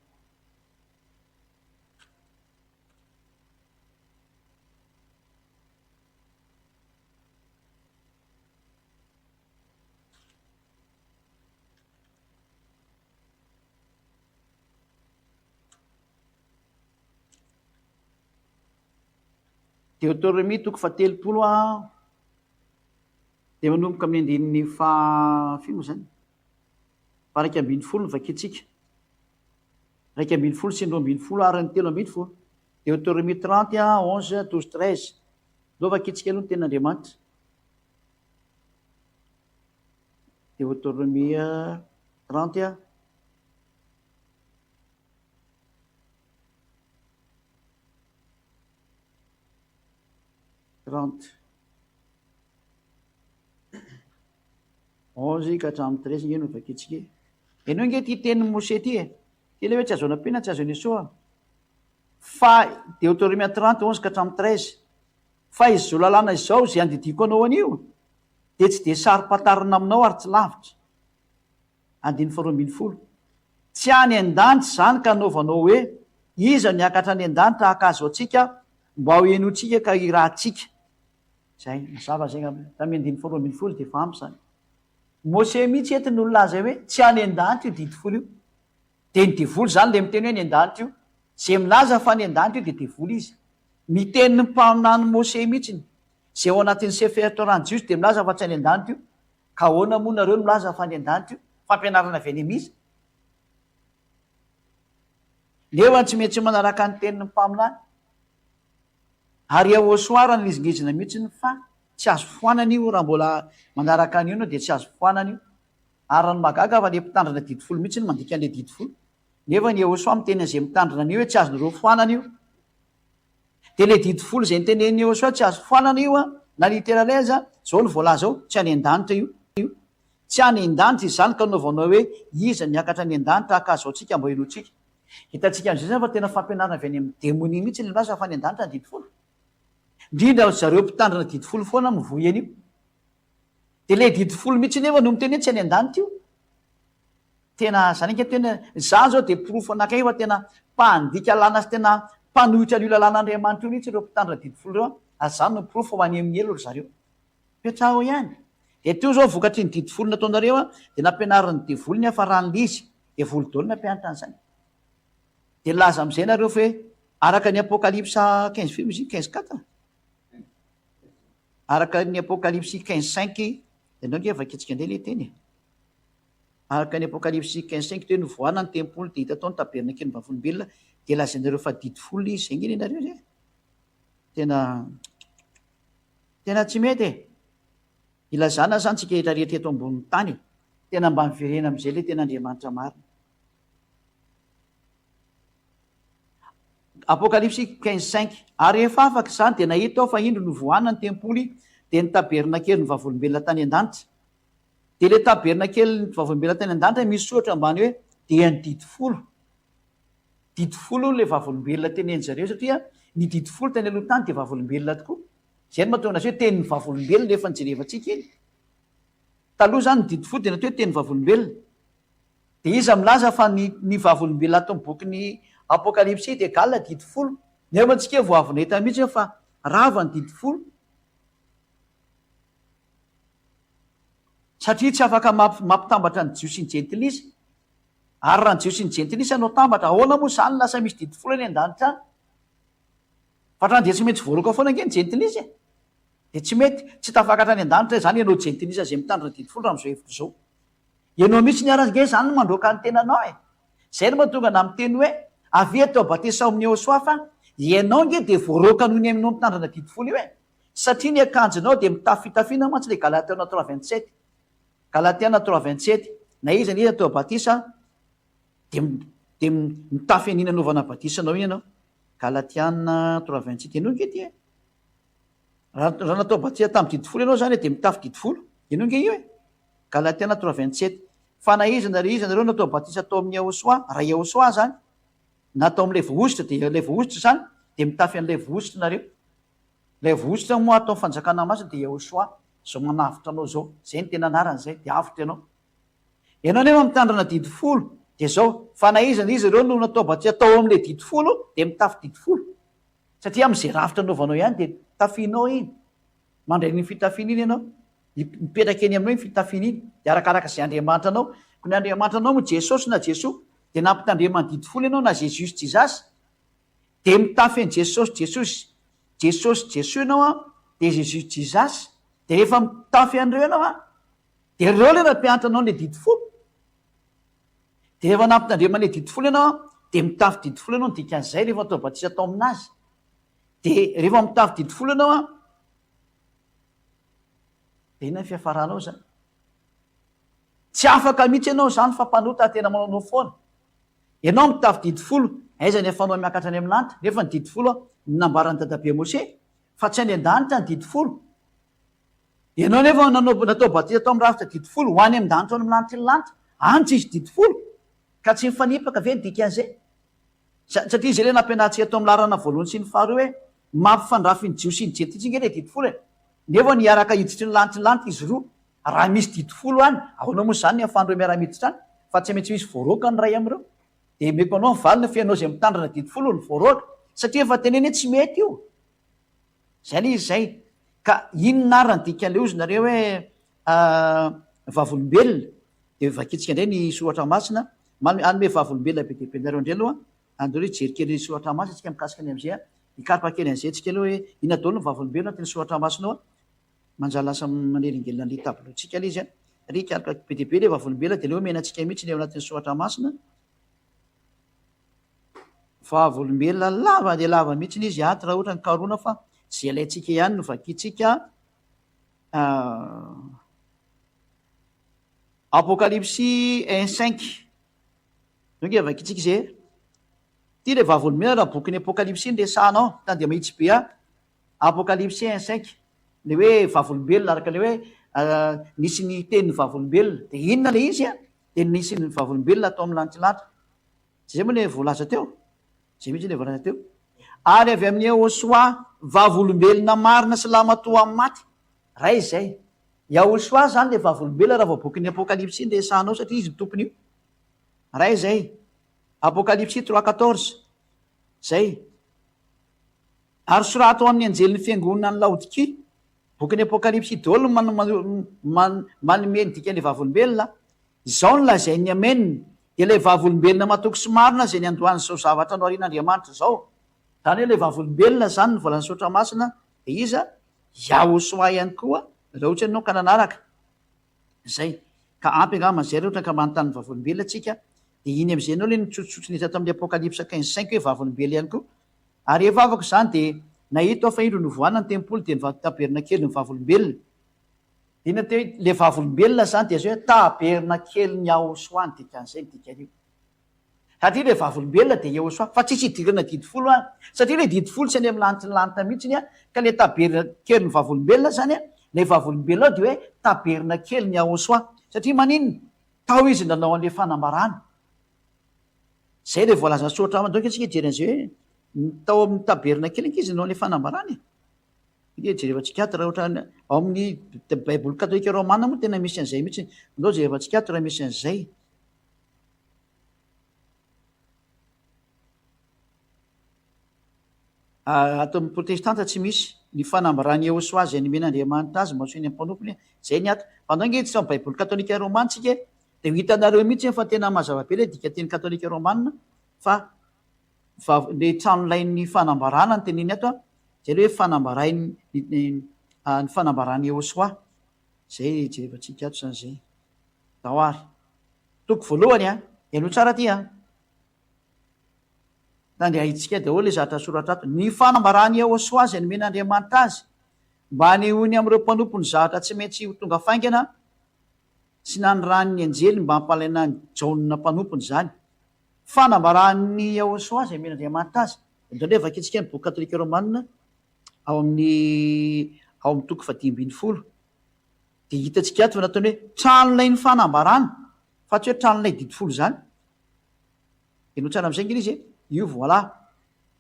Deoteronomia toko fahatelopolo a dia manomboka amin'ny andininy faha firy moa izany? Faha 11 no vakintsika. 11 sy ny 12 ary ny 13. Deoteronomia 30 a 11 12 13. Ndao vakintsika aloha ny tenin'Andriamanitra. Deoteronomia 30 a. 30. 11 ka hatramin'ny 13 nge no vakintsika e. Henoy nge ity tenin'i Moshe ity e. Ity ilay hoe tsy azo anampiana, tsy azo anesoana. Fa Deoteronomia 30, 11 ka hatramin'ny 13. Fa izao lalàna izao izay andidiako anao anio dia tsy dia saro-pantarina aminao ary tsy lavitra. Andininy faharoa ambin'ny folo. Tsy any an-danitra izany ka anaovanao hoe, Iza no hiakatra any an-danitra haka azy ho antsika, mba ho henointsika ka hirahantsika. Izay, mazava izay angamba. Tamin'ny andininy faharoa ambin'ny folo dia efa ampy izany. Mose mihitsy eto no nilaza hoe tsy any an-danitra io didy folo io. Dia ny devoly izany ilay miteny hoe any an-danitra io. Izay milaza fa any an-danitra io dia devoly izy. Ny tenin'ny mpaminany Mose mihitsy, izay ao anatin'ny Sefer Torah ny Jiosy dia milaza fa tsy any an-danitra io. Ka ahoana moa nareo no milaza fa any an-danitra io? Fampianarana avy any amin'iza? Nefa tsy maintsy manaraka ny tenin'ny mpaminany. Ary Yahoshuah raha nilizingizina mihitsy fa tsy azo foanana io, raha mbola manaraka an'io ianao dia tsy azo foanana io. Ary raha ny mahagaga fa le mpitandrina didy folo mihitsy no mandika an'le didy folo. Nefa ny Yahoshuah miteny an'izay mitandrina an'io hoe tsy azonareo foanana io. Dia le didy folo izay notenenin'i Yahoshuah tsy azo foanana io an, na literaly aza, izao no voalaza ao, tsy any an-danitra io. Tsy any an-danitra izany ka anaovanao hoe iza niakatra any an-danitra haka azy ho antsika mba henointsika. Hitantsika amin'izay izany fa tena fampianarana avy any amin'ny demonia mihitsy ilay milaza fa any an-danitra ny didy folo. Indrindra ry zareo mpitandrina didy folo foana mivoy an'io. Dia ilay didy folo mihitsy nefa no miteny hoe tsy any an-danitra io. Tena zany ange tena, za zao dia porofo anakay fa tena mpandika lalàna sy tena mpanohitra an'io lalàn'Andriamanitra io mihitsy ireo mpitandrina didy folo ireo an, ary zany no porofo fa ho any amin'ny helo ry zareo. Petraho ihany. Dia teo zao vokatr'iny didy folo nataonareo an, dia nampianarin'ny devoly ny hafaran'ilay izy, devoly daholo nampianatra an'izany. Dia nilaza amin'izay nareo fa hoe araka ny Apokalypsa 15 firy moa izy iny? 15 quatre? Araka ny Apokalypsy 15 cinq, ianao ange vakintsika indray ilay teny e. Araka ny Apokalypsy 15 cinq dia hoe novohana ny tempoly dia hita tao ny tabernakelin'ny vavolombelona dia lazainareo fa didy folo izy, zay nge nenareo zay e. Tena tena tsy mety e. Ilazana zany tsika rehetra rehetra eto ambonin'ny tany e. Tena mba miverena amin'izay ilay tena Andriamanitra marina. Apokalypsy 15 cinq Ary rehefa afaka izany dia nahita aho fa indro novohana ny tempoly dia ny tabernakelin'ny vavolombelona tany an-danitra. Dia ilay tabernakelin'ny vavolombelona tany an-danitra misy soratra ambany hoe dia ny didy folo. Didy folo hono ilay vavolombelona tenenin-dry zareo satria ny didy folo tany aloha tany dia vavolombelona tokoa. Izay no mahatonga anazy hoe tenin'ny vavolombelona efa nijerevantsika iny. Taloha izany ny didy folo dia natao hoe tenin'ny vavolombelona. Dia iza milaza fa ny ny vavolombelona ato amin'ny bokin'ny Apokalypsy dia égal didy folo? Nefa antsika vao avy nahita mihitsy hoe fa rava ny didy folo. Satria tsy afaka mampitambatra ny Jiosy sy ny Jentilisa. Ary raha ny Jiosy sy ny Jentilisa no atambatra, ahoana moa izany lasa misy didy folo any an-danitra any? Fa hatrany dia tsy maintsy voaroaka foana ange ny jentilisa e! Dia tsy mety, tsy tafakatra any an-danitra izany ianao jentilisa izay mitandrina didy folo raha amin'izao hevitra izao. Ianao mihitsy ny ary ange izany no mandroaka ny tenanao e! Izay no mahatonga anà miteny hoe, avia atao batisa ao amin'i Yehosua fa ianao ange dia voaroaka noho ny aminao mitandrina didy folo io e! Satria ny akanjonao dia mitafy fitafiana mantsy ilay Galatiana 3 27. Galatiana 3 27, na iza na iza atao batisa dia dia mitafy an'iny anaovana batisa anao iny ianao. Galatiana 3 27, ianao ange ity e! Raha raha natao batisa tamin'ny didy folo ianao izany dia mitafy didy folo. Ianao ange io e! Galatiana 3 27, fa na iza na iza nareo natao batisa tao amin'i Yahosoa, raha Yahosoa izany, na tao amin'ilay voahosotra dia ilay voahosotra izany dia mitafy an'ilay voahosotra nareo. Ilay voahosotra moa ato amin'ny fanjakana masina dia Yahosoa, izao manavotra anao izao, izay no tena anarany izay, dia avotra ianao. Ianao anefa mitandrina didy folo, dia izao, fa na iza na iza ireo no natao batisa tao amin'ilay didy folo dia mitafy didy folo. Satria amin'izay rafitra anaovanao ihany dia tafianao iny. Mandray an'iny fitafiana iny ianao. Mipetraka eny aminao iny fitafiana iny. Dia arakaraka izay Andriamanitra anao. Koa ny Andriamanitra anao moa Jesosy na Jesoa, dia nampitandreman'ny didy folo ianao na Jesus Jesus. Dia mitafy an'i Jesosy Jesosy, Jesosy Jesoa ianao an, dia Jesus Jesus. Dia rehefa mitafy an'ireo ianao an, dia ireo ilay nampianatra anao ilay didy folo. Dia rehefa nampitandremana ilay didy folo ianao an, dia mitafy didy folo ianao, ny dikan'izay rehefa atao batisa tao aminazy. Dia rehefa mitafy didy folo ianao an, dia inona ny fiafaranao izany? Tsy afaka mihitsy ianao izany fa mpanota tena manaonao foana. Ianao mitafy didy folo, aiza ny ahafahanao miakatra any amin'ny lanitra? Nefa ny didy folo no nambaran'i dadabe Mose fa tsy any an-danitra ny didy folo. Ianao nefa nanao natao batisa tao amin'ny rafitra didy folo, ho any amin-danitra ao amin'ny lanitry ny lanitra, any tsy hisy didy folo. Ka tsy mifanipaka ve ny dikan'izay? Satria izay ilay nampianarintsika tao amin'ny laharana voalohany sy ny faharoa hoe mampifandrafy ny Jiosy sy ny Jentilisa ange ilay didy folo e! Nefa ny hiaraka hiditry ny lanitry ny lanitra izy roa. Raha misy didy folo any, ahoana moa izany ny ahafahan'ireo miara-miditra any? Fa tsy maintsy misy voaroaka ny iray amin'ireo. Dia omeko anao ny valiny fa ianao izay mitandrina didy folo no voaroaka. Satria efa teneno hoe tsy mety io. Izay ilay izy izay. Ka inona ary ny dikan'ilay hozy nareo hoe vavolombelona? Dia vakintsika indray ny soratra masina. Hanome vavolombelona be dia be anareo indray aloha. Andao aloha hijery kely ny soratra masina tsika mikasika ny amin'izay. Hikaroka kely an'izay tsika aloha hoe inona daholo ny vavolombelona anatin'ny soratra masina ao. Manjary lasa manelingelina an'ilay tableau-ntsika ilay izy. Ry hikaroka be dia be ilay vavolombelona dia aleo omena antsika mihitsy ilay ao anatin'ny soratra masina. Vavolombelona lava dia lava mihitsy izy ato raha ohatra ny karohina fa izay ilaintsika ihany no vakintsika. Apokalypsy un cinq. Zao nge vakintsika izay e. Ity ilay vavolombelona raha bokin'ny Apokalypsy no resahana ao. Tany dia mahitsy be aho. Apokalypsy un cinq. Ilay hoe vavolombelona araka ilay hoe nisy ny tenin'ny vavolombelona. Dia inona ilay izy? Dia nisy ny vavolombelona tao amin'ny lantilatra. Tsy izay moa ilay voalaza teo? Izay mihitsy ilay voalaza teo. Ary avy amin'i Yehosua, vavolombelona marina sy lahimatoa amin'ny maty. Ray izay. Yahosua izany ilay vavolombelona raha vao bokin'ny Apokalypsy no resahanao satria izy no tompon'io. Ray izay. Apokalypsy 3 14. Izay. Ary soraty ho amin'ny anjelin'ny fiangonana any Laodikia. Bokin'ny Apokalypsy daholo no manome ny dikan'ilay vavolombelona. Izao no lazain'ny Amen, dia ilay vavolombelona matoky sy marina izay niandohan'izao zavatra noharian'Andriamanitra izao. Izany hoe ilay vavolombelona izany no voalazan'ny Soratra Masina dia iza? Yahosoa ihany koa, raha ohatra ianao ka nanaraka izay. Ka ampy angamba izay raha ohatra ka manontany ny vavolombelona tsika, dia iny amin'izay ianao ilay nitsotsotsony tato amin'ny Apokalypsa 15 cinq hoe vavolombelona ihany koa. Ary rehefa afaka izany dia nahita aho fa indro novohana ny tempoly dia ny tabernakelin'ny vavolombelona. Inona teo hoe le vavolombelona zany dia zao hoe tabernakelin'i Yahosoa ny dikan'izay ny dikan'io. Satria le vavolombelona dia Yahosoa fa tsisy idirana didy folo any. Satria le didy folo tsy any amin'ny lanitry ny lanitra mihitsiny an, ka le tabernakelin'ny vavolombelona zany an, le vavolombelona ao dia hoe tabernakelin'i Yahosoa. Satria maninona? Tao izy nanao an'le fanambarana. Zay le voalazan'ny soratra masina. Donc isika hijery an'izay hoe tao amin'ny tabernakely ange izy nanao an'le fanambarana e. Andeha jerevantsika ato raha ohatra ao amin'ny baiboly katolika romana moa tena misy an'izay mihitsy. Andao jerevantsika ato raha misy an'izay. Ato amin'ny protestanta tsy misy ny fanambaran'i Yehosua izay nomen'Andriamanitra azy mba ho eny amin'ny mpanompony. Izay ny ato. Fa andao ange hiditra amin'ny baiboly katolika romana tsika e. Dia ho hitanareo mihitsy fa tena mazava be ilay dikanteny katolika romana fa ilay tranolain'ny fanambarana no teneniny ato. Izay ilay hoe fanambarain ny fanambaran'i Yehosua. Izay jerevantsika ato izany izay. Ndao ary. Toko voalohany an. Henoy tsara ity an. Tandriahintsika daholo ilay zavatra soratra ato. Ny fanambaran'i Yehosua izay nomen'Andriamanitra azy mba hanehoany amin'ireo mpanompony zavatra tsy maintsy ho tonga faingana sy nanirahany ny anjely mba hampalaina an'i Jaona mpanompony izany. Fanambaran'i Yahoshuah izay omen'Andriamanitra azy. Indraindray vakintsika ny boky katolika romana ao amin'ny ao amin'ny toko fahadimy ambinifolo dia hitantsika ato fa nataony hoe tranolain'ny fanambarana fa tsy hoe tranolay didy folo izany. Henoy tsara amin'izay ange ilay izy e. Io voilà.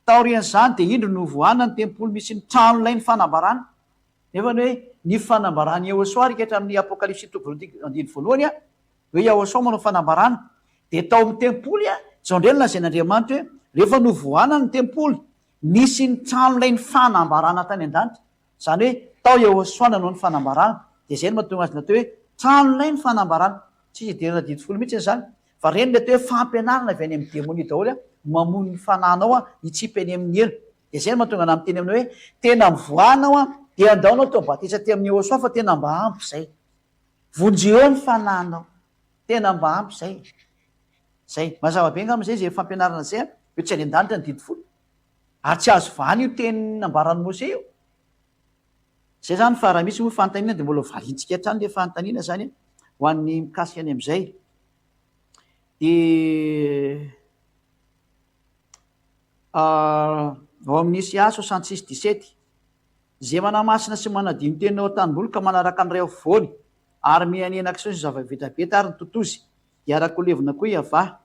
Taorian'izany dia indro novohana ny tempoly misy ny tranolain'ny fanambarana. Nefa ny hoe ny fanambaran'i Yahoshuah ry hatramin'ny Apokalypsy toko voalohany andininy voalohany hoe Yahoshuah manao fanambarana dia tao amin'ny tempoly izao indray no lazain'Andriamanitra hoe rehefa novohana ny tempoly nisy ny tranolay ny fanambarana tany an-danitra izany hoe tao Yahoshuah nanao ny fanambarana dia izay no mahatonga azy natao hoe tranolay ny fanambarana tsisy idirana didy folo mihitsy izany fa ireny ilay atao hoe fampianarana avy any amin'ny demonia daholo mamono ny fanahinao hitsipy any amin'ny helo Dia izay no mahatonga anah miteny aminao hoe tena mivoaha anao an, dia andao anao atao batisa aty amin'i Yehosua fa tena mba ampy izay. Vonjeo ny fanahinao. Tena mba ampy izay. Izay. Mazava be angamba izay izay fampianarana izay an, hoe tsy any an-danitra ny didy folo. Ary tsy azo vahana io teny nambaran'i Mose io. Izay izany fa raha misy moa fanontaniana dia mbola ho valiantsika hatrany ilay fanontaniana izany ho an'ny mikasika ny amin'izay. Dia. Ao amin'ny Isa 66 17, Izay manamasina sy manadio ny teniny ao an-tanimboly ka manaraka ny ray afovoany, ary miha-nihena kisoa sy zava-vetaveta ary ny totozy, dia araka ho levona koa i Yavah.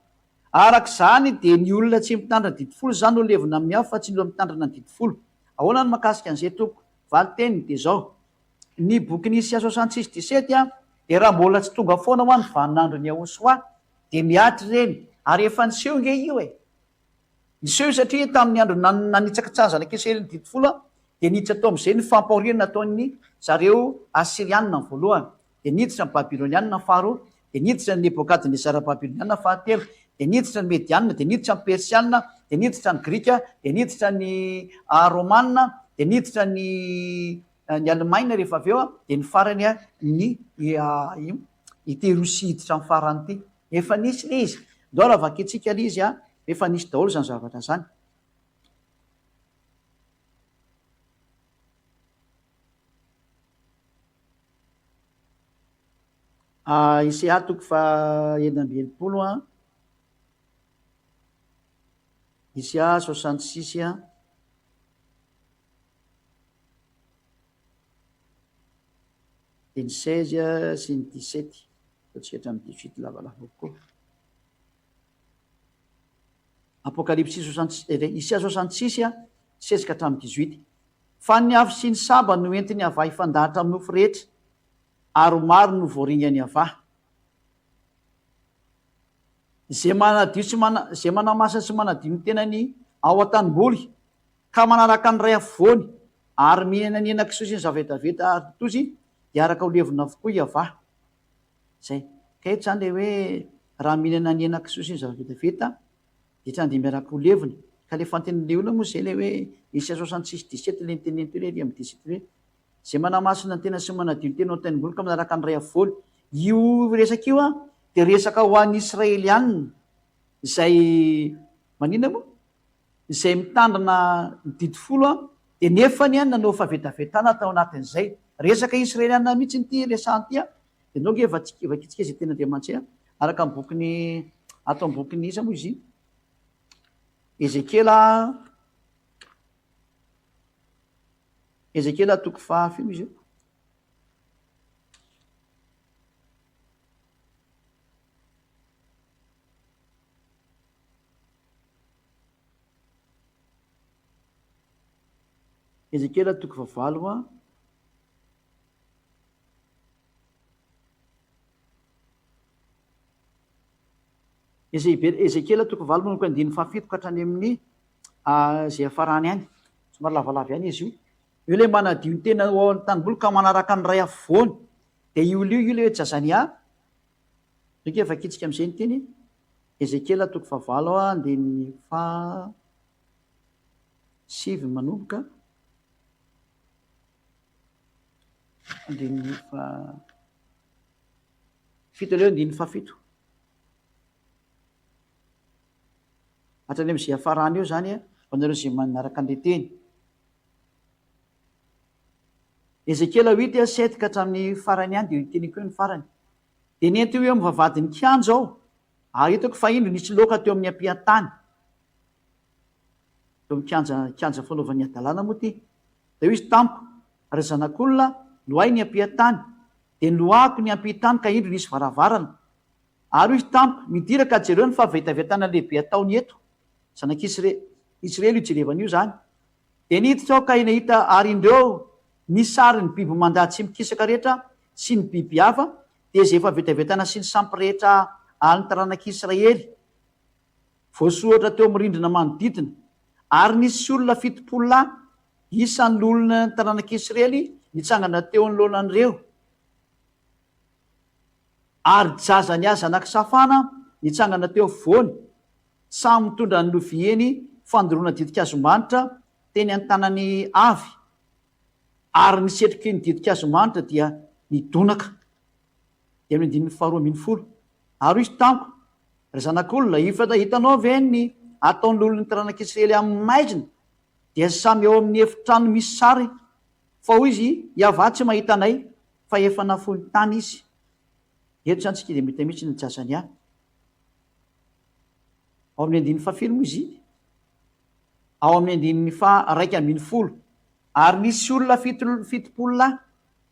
Araka izany, dia ny olona tsy mitandrina didy folo izany no levona amin'ny afo fa tsy ny olona mitandrina ny didy folo. Ahoana ny mahakasika an'izay, tompoko? Valin-teniny dia izao, Ny bokin'i Isa 66 17 dia raha mbola tsy tonga foana hoa ny vaninandron'i Yahosoa, dia mihatra ireny, ary efa niseho nge io e! Niseho io satria tamin'ny andro nanitsakitsahan'ny zanak'Israely ny didy folo dia niditra tao amin'izay ny fampahoriana nataon'ny zareo Asyrianina ny voalohany, dia niditra ny Babylonianina ny faharoa, dia niditra ny Nebokadnezara Babylonianina ny fahatelo, dia niditra ny Medianina, dia niditra ny Persianina, dia niditra ny Grika, dia niditra ny Romanina, dia niditra ny ny Alemaina rehefa avy eo, dia ny farany ny ity Rosia hiditra amin'ny farany ity. Efa nisy ilay izy. Ndao raha vakintsika ilay izy, efa nisy daholo izany zavatra izany. Isaia toko faha 66, Isaia 66. Dia ny 16 sy ny 17, ataontsika hatramin'ny 18 lavalava kokoa. Apokalypsy soixante, Isaia 66, 16 ka hatramin'ny 18. Fa ny afo sy ny saba no entin'i Yavah hifandahatra amin'ny nofo rehetra, ary ho maro no voaringan'i Yavah. Izay manadio sy mana, izay manamasina sy manadio ny tenany ao an-tanimboly, ka manaraka ny ray afovoany, ary mihinana ny henakisoa sy ny zavetaveta ary totozy, dia araka ho levona avokoa i Yavah. Izay. Ka eto izany ilay hoe raha mihinana ny henakisoa sy ny zavetaveta, dia tsy handeha miaraka ho levona. Ka ilay fantenin'ilay olona moa izay ilay hoe Isaia 66 17 ilay niteneniny teo ilay ery amin'ny 17 hoe izay manamasina ny tena sy manadio ny tena ao an-tanimboly ka manaraka ny ray afovoany. Io resaka io an, dia resaka ho an'ny Israelianina izay maninona moa? Izay mitandrina ny didy folo an, dia nefany an nanao fahavetavetana tao anatin'izay. Resaka Israelianina mihitsy ity resahana ity an, dia ndao ange vakintsika izay tenin'Andriamanitra izay an, araka ny bokin'ny, ato amin'ny bokin'ny iza moa izy iny? Ezekiela, Ezekiela toko faha firy moa izy io? Ezekiela toko fahavalo a. Ezekiela toko fahavalo manomboka andininy fahafito ka hatrany amin'ny izay hafarany any. Somary lavalava ihany izy io. Io ilay manadio ny tena ao an-tanimboly ka manaraka ny ray afovoany. Dia io olona io, io ilay hoe Jazania. Ndrika vakintsika amin'izay ny teny. Ezekiela toko fahavalo andininy faha sivy manomboka. Andininy faha fito aleo andininy fahafito. Hatrany amin'izay hiafarany eo izany ho anareo izay manaraka an'ilay teny. Ezekiela huit à sept ka hatramin'ny farany ihany dia teneniko eo ny farany. Dia nentiko eo amin'ny vavahadin'ny kianja aho, ary hitako fa indro nisy loaka teo amin'ny ampiantany. Teo amin'ny kianja, kianja fanaovan'ny hadalana moa ity. Dia hoy izy tamiko, Ry zanak'olona, loahy ny ampiantany. Dia noloahako ny ampitany ka indro nisy varavarana. Ary hoy izy tamiko, Midira ka jereo ny fahavetavetana lehibe ataony eto. Zanak'Israely io jerevana io izany. Dia niditra aho ka nahita ary indreo ny sarin'ny biby mandady sy mikisaka rehetra sy ny biby hafa, dia izay efa vetavetaina sy ny sampy rehetra an'ny taranak'Israely, voasoratra teo amin'ny rindrina manodidina. Ary nisy olona 70 lahy, isan'ny loholona ny taranak'Israely, nitsangana teo anoloanan'ireo. Ary Jazania zanak'i Safana nitsangana teo afovoany, samy mitondra ny loviany fandoroana ditin-kazomanitra teny an-tanany avy, ary ny setroky ny ditin-kazomanitra dia nidonaka. Dia amin'ny andininy faharoa ambinifolo. Ary hoy izy tamiko, Ry zanak'olona, efa hitanao ve ny ataon'ny olon'ny taranak'Israely amin'ny maizina, dia samy ao amin'ny efitrano misy sary? Fa hoy izy, Yavah tsy mahita anay, fa efa nafoy ny tany izy. Eto izany tsika dia mety mihitsy ny Jazania. Ao amin'ny andininy fahafiry moa izy iny? Ao amin'ny andininy faha-11. Ary nisy olona 70 lahy,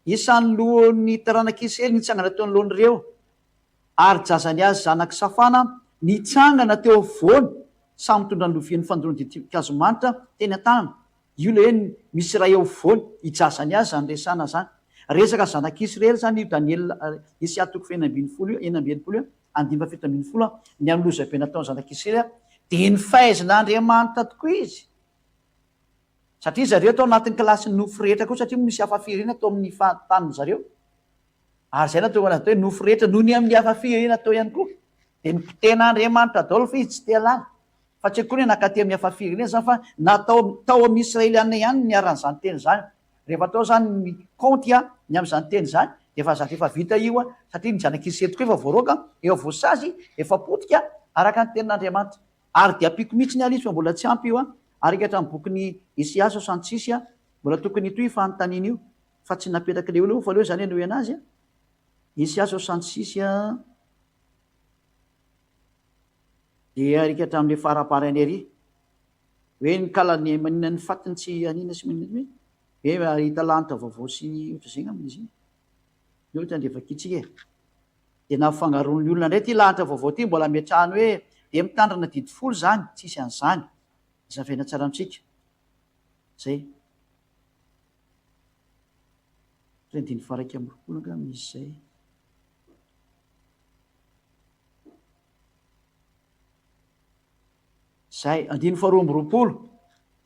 isan'ny lohan'ny taranak'Israely nitsangana teo anoloan'ireo. Ary Jazania zanak'i Safana nitsangana teo afovoany, samy mitondra ny lovian'ny fandoroana ditin-kazo manitra teny an-tanana. Io ilay hoe misy iray eo afovoany, i Jazania izany resahana izany. Resaka zanak'Israely izany io Daniela, Isaia toko fahenina ambin'ny folo io, 66 io, andininy faha-17, ny amin'ny lozabe nataon'ny zanak'Israely, dia nifaizin'Andriamanitra tokoa izy. Satria zareo tao anatin'ny kilasin'ny nofo rehetra koa, satria misy hafa firenena tao amin'ny tanin-dry zareo. Ary izay nahatonga anazy atao hoe nofo rehetra noho ny amin'ny hafa firenena tao ihany koa. Dia nopotehin'Andriamanitra daholo fa izy tsy te halala. Fa tsy akory hoe nankaty amin'ny hafa firenena izany fa natao tao amin'ny Israeliana ihany no niharan'izany teny izany. Rehefa atao izany ny kaonty ny amin'izany teny izany dia efa zatra efa vita io satria ny zanak'Israely tokoa efa voaroaka, efa voasazy, efa potika araka ny tenin'Andriamanitra. Ary dia ampiako mihitsy ny ahy ilay izy fa mbola tsy ampy io ary hatramin'ny bokin'i Isaia 66 mbola tokony hitohy io fanontaniana io fa tsy napetrak'ilay olona fa aleo izany hanohy anazy a! Isaia 66 a! Dia ary hatramin'ilay faraparany ary hoe ny kalany maninona ny fatiny tsy anina sy maninona hoe hoe ahita lanitra vaovao sy ohatr'izay angamba izy iny. Io ohatra andeha vakintsika e. Dia nafangaroan'ny olona indray ity lanitra vaovao ity mbola ametrahany hoe dia mitandrina didy folo izany, tsisy an'izany. Hazavaina tsara amintsika. Zay. Ohatra andininy faha 21 angamba izy izay. Izay, andininy faharoa amby roapolo.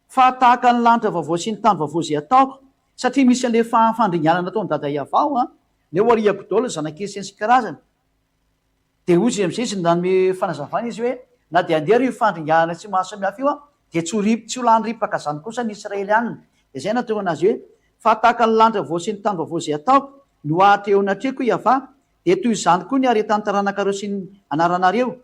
Fa tahaka ny lanitra vaovao sy ny tany vaovao izay ataoko, satria misy an'ilay fandringanana ataon'i Dada Iavao an, ilay ho ariako daholo ny zanak'i sy ny karazany. Dia hoy izy amin'izay izy nanome fanazavana izy hoe, na dia handeha ary io fandringanana tsy mahasamihafa io an, dia tsy ho ri, tsy ho lany ripaka izany kosa ny Israelianina. Dia izay nahatonga anazy hoe, fa tahaka ny lanitra vaovao sy ny tany vaovao izay ataoko, no hahatreha eo anatrehako Iavah, dia toy izany koa ny haretan'ny taranakareo sy ny anaranareo.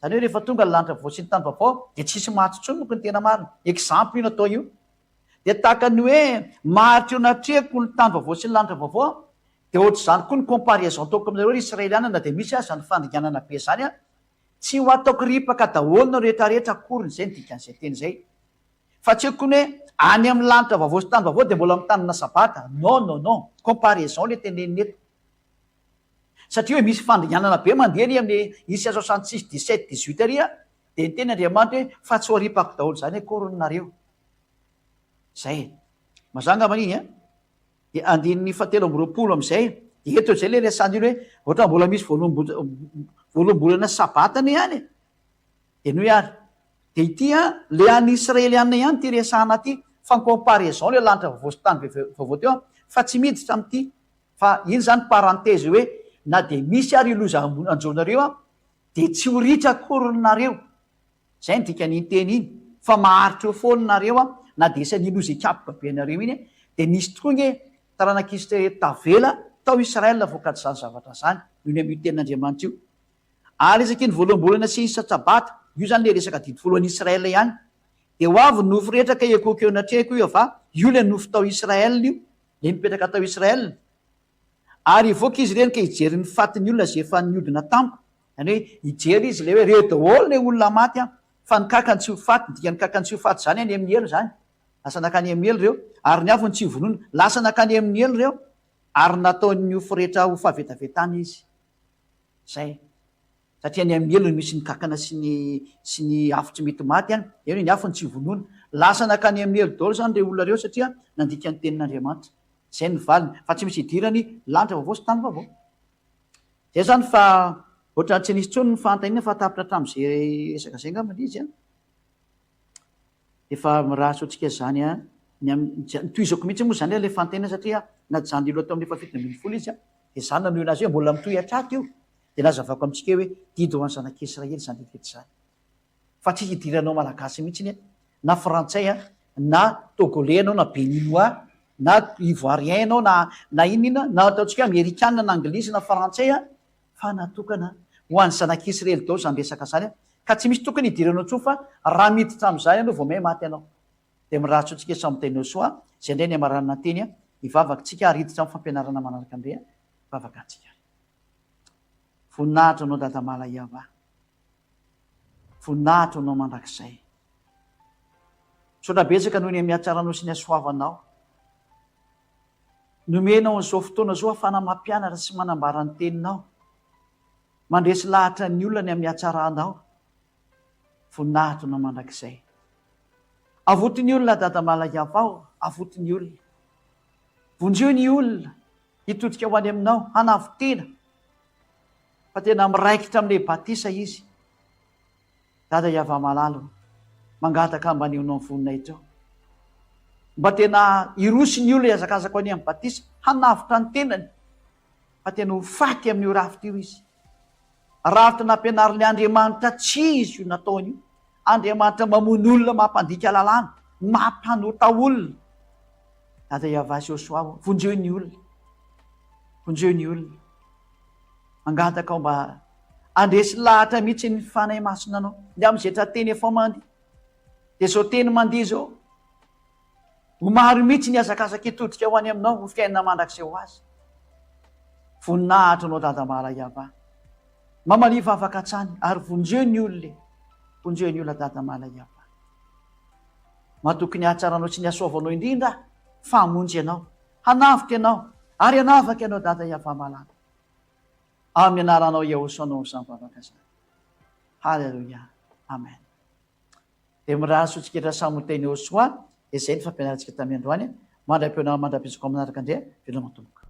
Izany hoe rehefa tonga ny lanitra vaovao sy ny tany vaovao dia tsy hisy maty intsony manko ny tena marina. Exemple io natao io. Dia tahaka ny hoe maharitra eo anatrehako ny tany vaovao sy ny lanitra vaovao dia ohatr'izany koa ny comparaison ataoko aminareo ry Israeliana na dia misy aza ny fandringanana be izany an, tsy ho ataoko ripaka daholo nareo rehetra rehetra akoriny izay ny dikan'izay teny izay. Fa tsy haiko ny hoe any amin'ny lanitra vaovao sy tany vaovao dia mbola mitandrina sabata. Non non non. Comparaison le tenenina eto. Satria hoe misy fandringanana be mandeha ary amin'ny isa 66, 17, 18 ary dia niteny Andriamanitra hoe fa tsy ho aripako daholo izany akory nareo. Zay e. Mazava angamba iny an? Dia andininy fahatelo amby roapolo amin'izay, dia eto izay ilay resahana iny hoe ohatra mbola misy voaloham-bolana sabata anie ihany e. Dia noho ary. Dia ity an, ilay an'ny Israeliana ihany ity resahana ity, fa ny comparaison ilay lanitra vaovao sy tany vaovao teo an, fa tsy miditra amin'ity. Fa iny izany parenthèse hoe na dia misy ary io loza hanjo anareo an, dia tsy ho ritra akory nareo. Izay no dikan'iny teny iny. Fa maharitra eo foana nareo an, na dia isan'iny loza hikapoka be anareo iny an, dia nisy tokoa nge. Taranak'Israely tavela tao Israel vokatr'izany zavatra izany, noho ny amin'io tenin'Andriamanitra io. Ary isaky ny voaloham-bolana sy isa-tsabata, io izany ilay resaka didy voalohan'i Israel ihany, dia ho avy ny nofo rehetra ka hiankohoka eo anatrehako io fa io ilay nofo tao Israel io, ilay nipetraka tao Israel. Ary hivoaka izy ireny ka hijery ny fatin'ny olona izay efa niodina tamiko, izany hoe hijery izy ilay hoe ireo daholo ilay olona maty an, fa ny kakany tsy ho faty, ny dikan'ny kakany tsy ho faty izany any amin'ny helo izany, lasa nankany amin'ny helo ireo, ary ny afony tsy ho vonoina, lasa nankany amin'ny helo ireo, ary nataon'ny nofo rehetra ho fahavetavetana izy. Izay. Satria any amin'ny helo no misy ny kakana sy ny sy ny afo tsy mety maty any. Eny hoe ny afo no tsy vonoina. Lasa nankany amin'ny helo daholo izany ireo olona ireo satria nandika ny tenin'Andriamanitra. Izay no valiny. Fa tsy misy idirany lanitra vaovao sy tany vaovao. Izay izany fa ohatran'ny tsy nisy intsony ny fanontaniana fa tapitra hatramin'izay resaka izay angamba ilay izy an. Efa mirary soa antsika izany an. Ny amin'ny, notohizako mihitsy moa izany ilay fanontaniana satria najanon'ilay teo amin'ny faha-17 izy an. Dia izaho nanohina azy hoe mbola mitohy hatraty io. Dia nazavaiko amintsika hoe didy ho an'ny zanak'Israely izany didy rehetra izany. Fa tsy hidiranao Malagasy mihitsy an, na Frantsay an, na Togolais ianao, na Beninois, na Ivoirien ianao, na na inona inona, na ataontsika hoe Amerikana na Anglisy na Frantsay an, fa natokana ho an'ny zanak'Israely daholo izany resaka izany an, ka tsy misy tokony hidiranao intsony fa raha miditra amin'izany ianao vao may maty ianao. Dia mirary soa antsika samy teny Soa, izay indray ny hamaranana teny an, hivavaka tsika ary hiditra amin'ny fampianarana manaraka indray an, hivavaka antsika ary. Voninahitra anao Dada Malaiava. Voninahitra anao mandrakizay. Misaotra betsaka noho ny amin'ny hatsaranao sy ny hasoavanao. Nomenao an'izao fotoana izao ahafahana mampianatra sy manambara ny teninao. Mandresy lahatra ny olona ny amin'ny hatsaranao. Voninahitra anao mandrakizay. Avoty ny olona Dada Malaiavao, avoty ny olona. Vonjeo ny olona hitodika ho any aminao, hanavo-tena. Fa tena miraikitra amin'ilay batisa izy. Dada Yavamalala o, mangataka mba anehoanao ny voninahitrao. Mba tena hiroso ny olona hihazakazaka ho any amin'ny batisa, hanavotra ny tenany, fa tena ho faty amin'io rafitra io izy. Rafitra nampianarin'ilay Andriamanitra tsy izy io nataony io. Andriamanitra mamono olona, mampandika lalàna, mampanota olona. Dada Yavah sy Josoa o, vonjeo ny olona. Vonjeo ny olona. Mangataka aho mba handresy lahatra mihitsy ny Fanahy Masina anao. Ny amin'izay tra-teny efa mandeha. Dia izao teny mandeha izao. Ho maro mihitsy ny hazakazaka hitodika ho any aminao ho fiainana mandrakizay ho azy. Voninahitra anao Dada Malaiava. Mamalia vavaka hatrany ary vonjeo ny olona e. Vonjeo ny olona Dada Malaiava. Matoky ny hatsaranao sy ny hasoavanao indrindra aho fa hamonjy ianao. Hanavotra ianao ary hanavaka ianao Dada Yavah malala. Amin'ny anaranao Yahoshuah no izany vavaka izany. Haleloia. Amen. Dia mirary soa antsika rehetra samy ho teny Yahoshuah. Dia izay ny fampianarantsika tamin'ny androany. Mandra-pihaona mandra-pitsoko amin'ny manaraka indray. Veloma tompoko.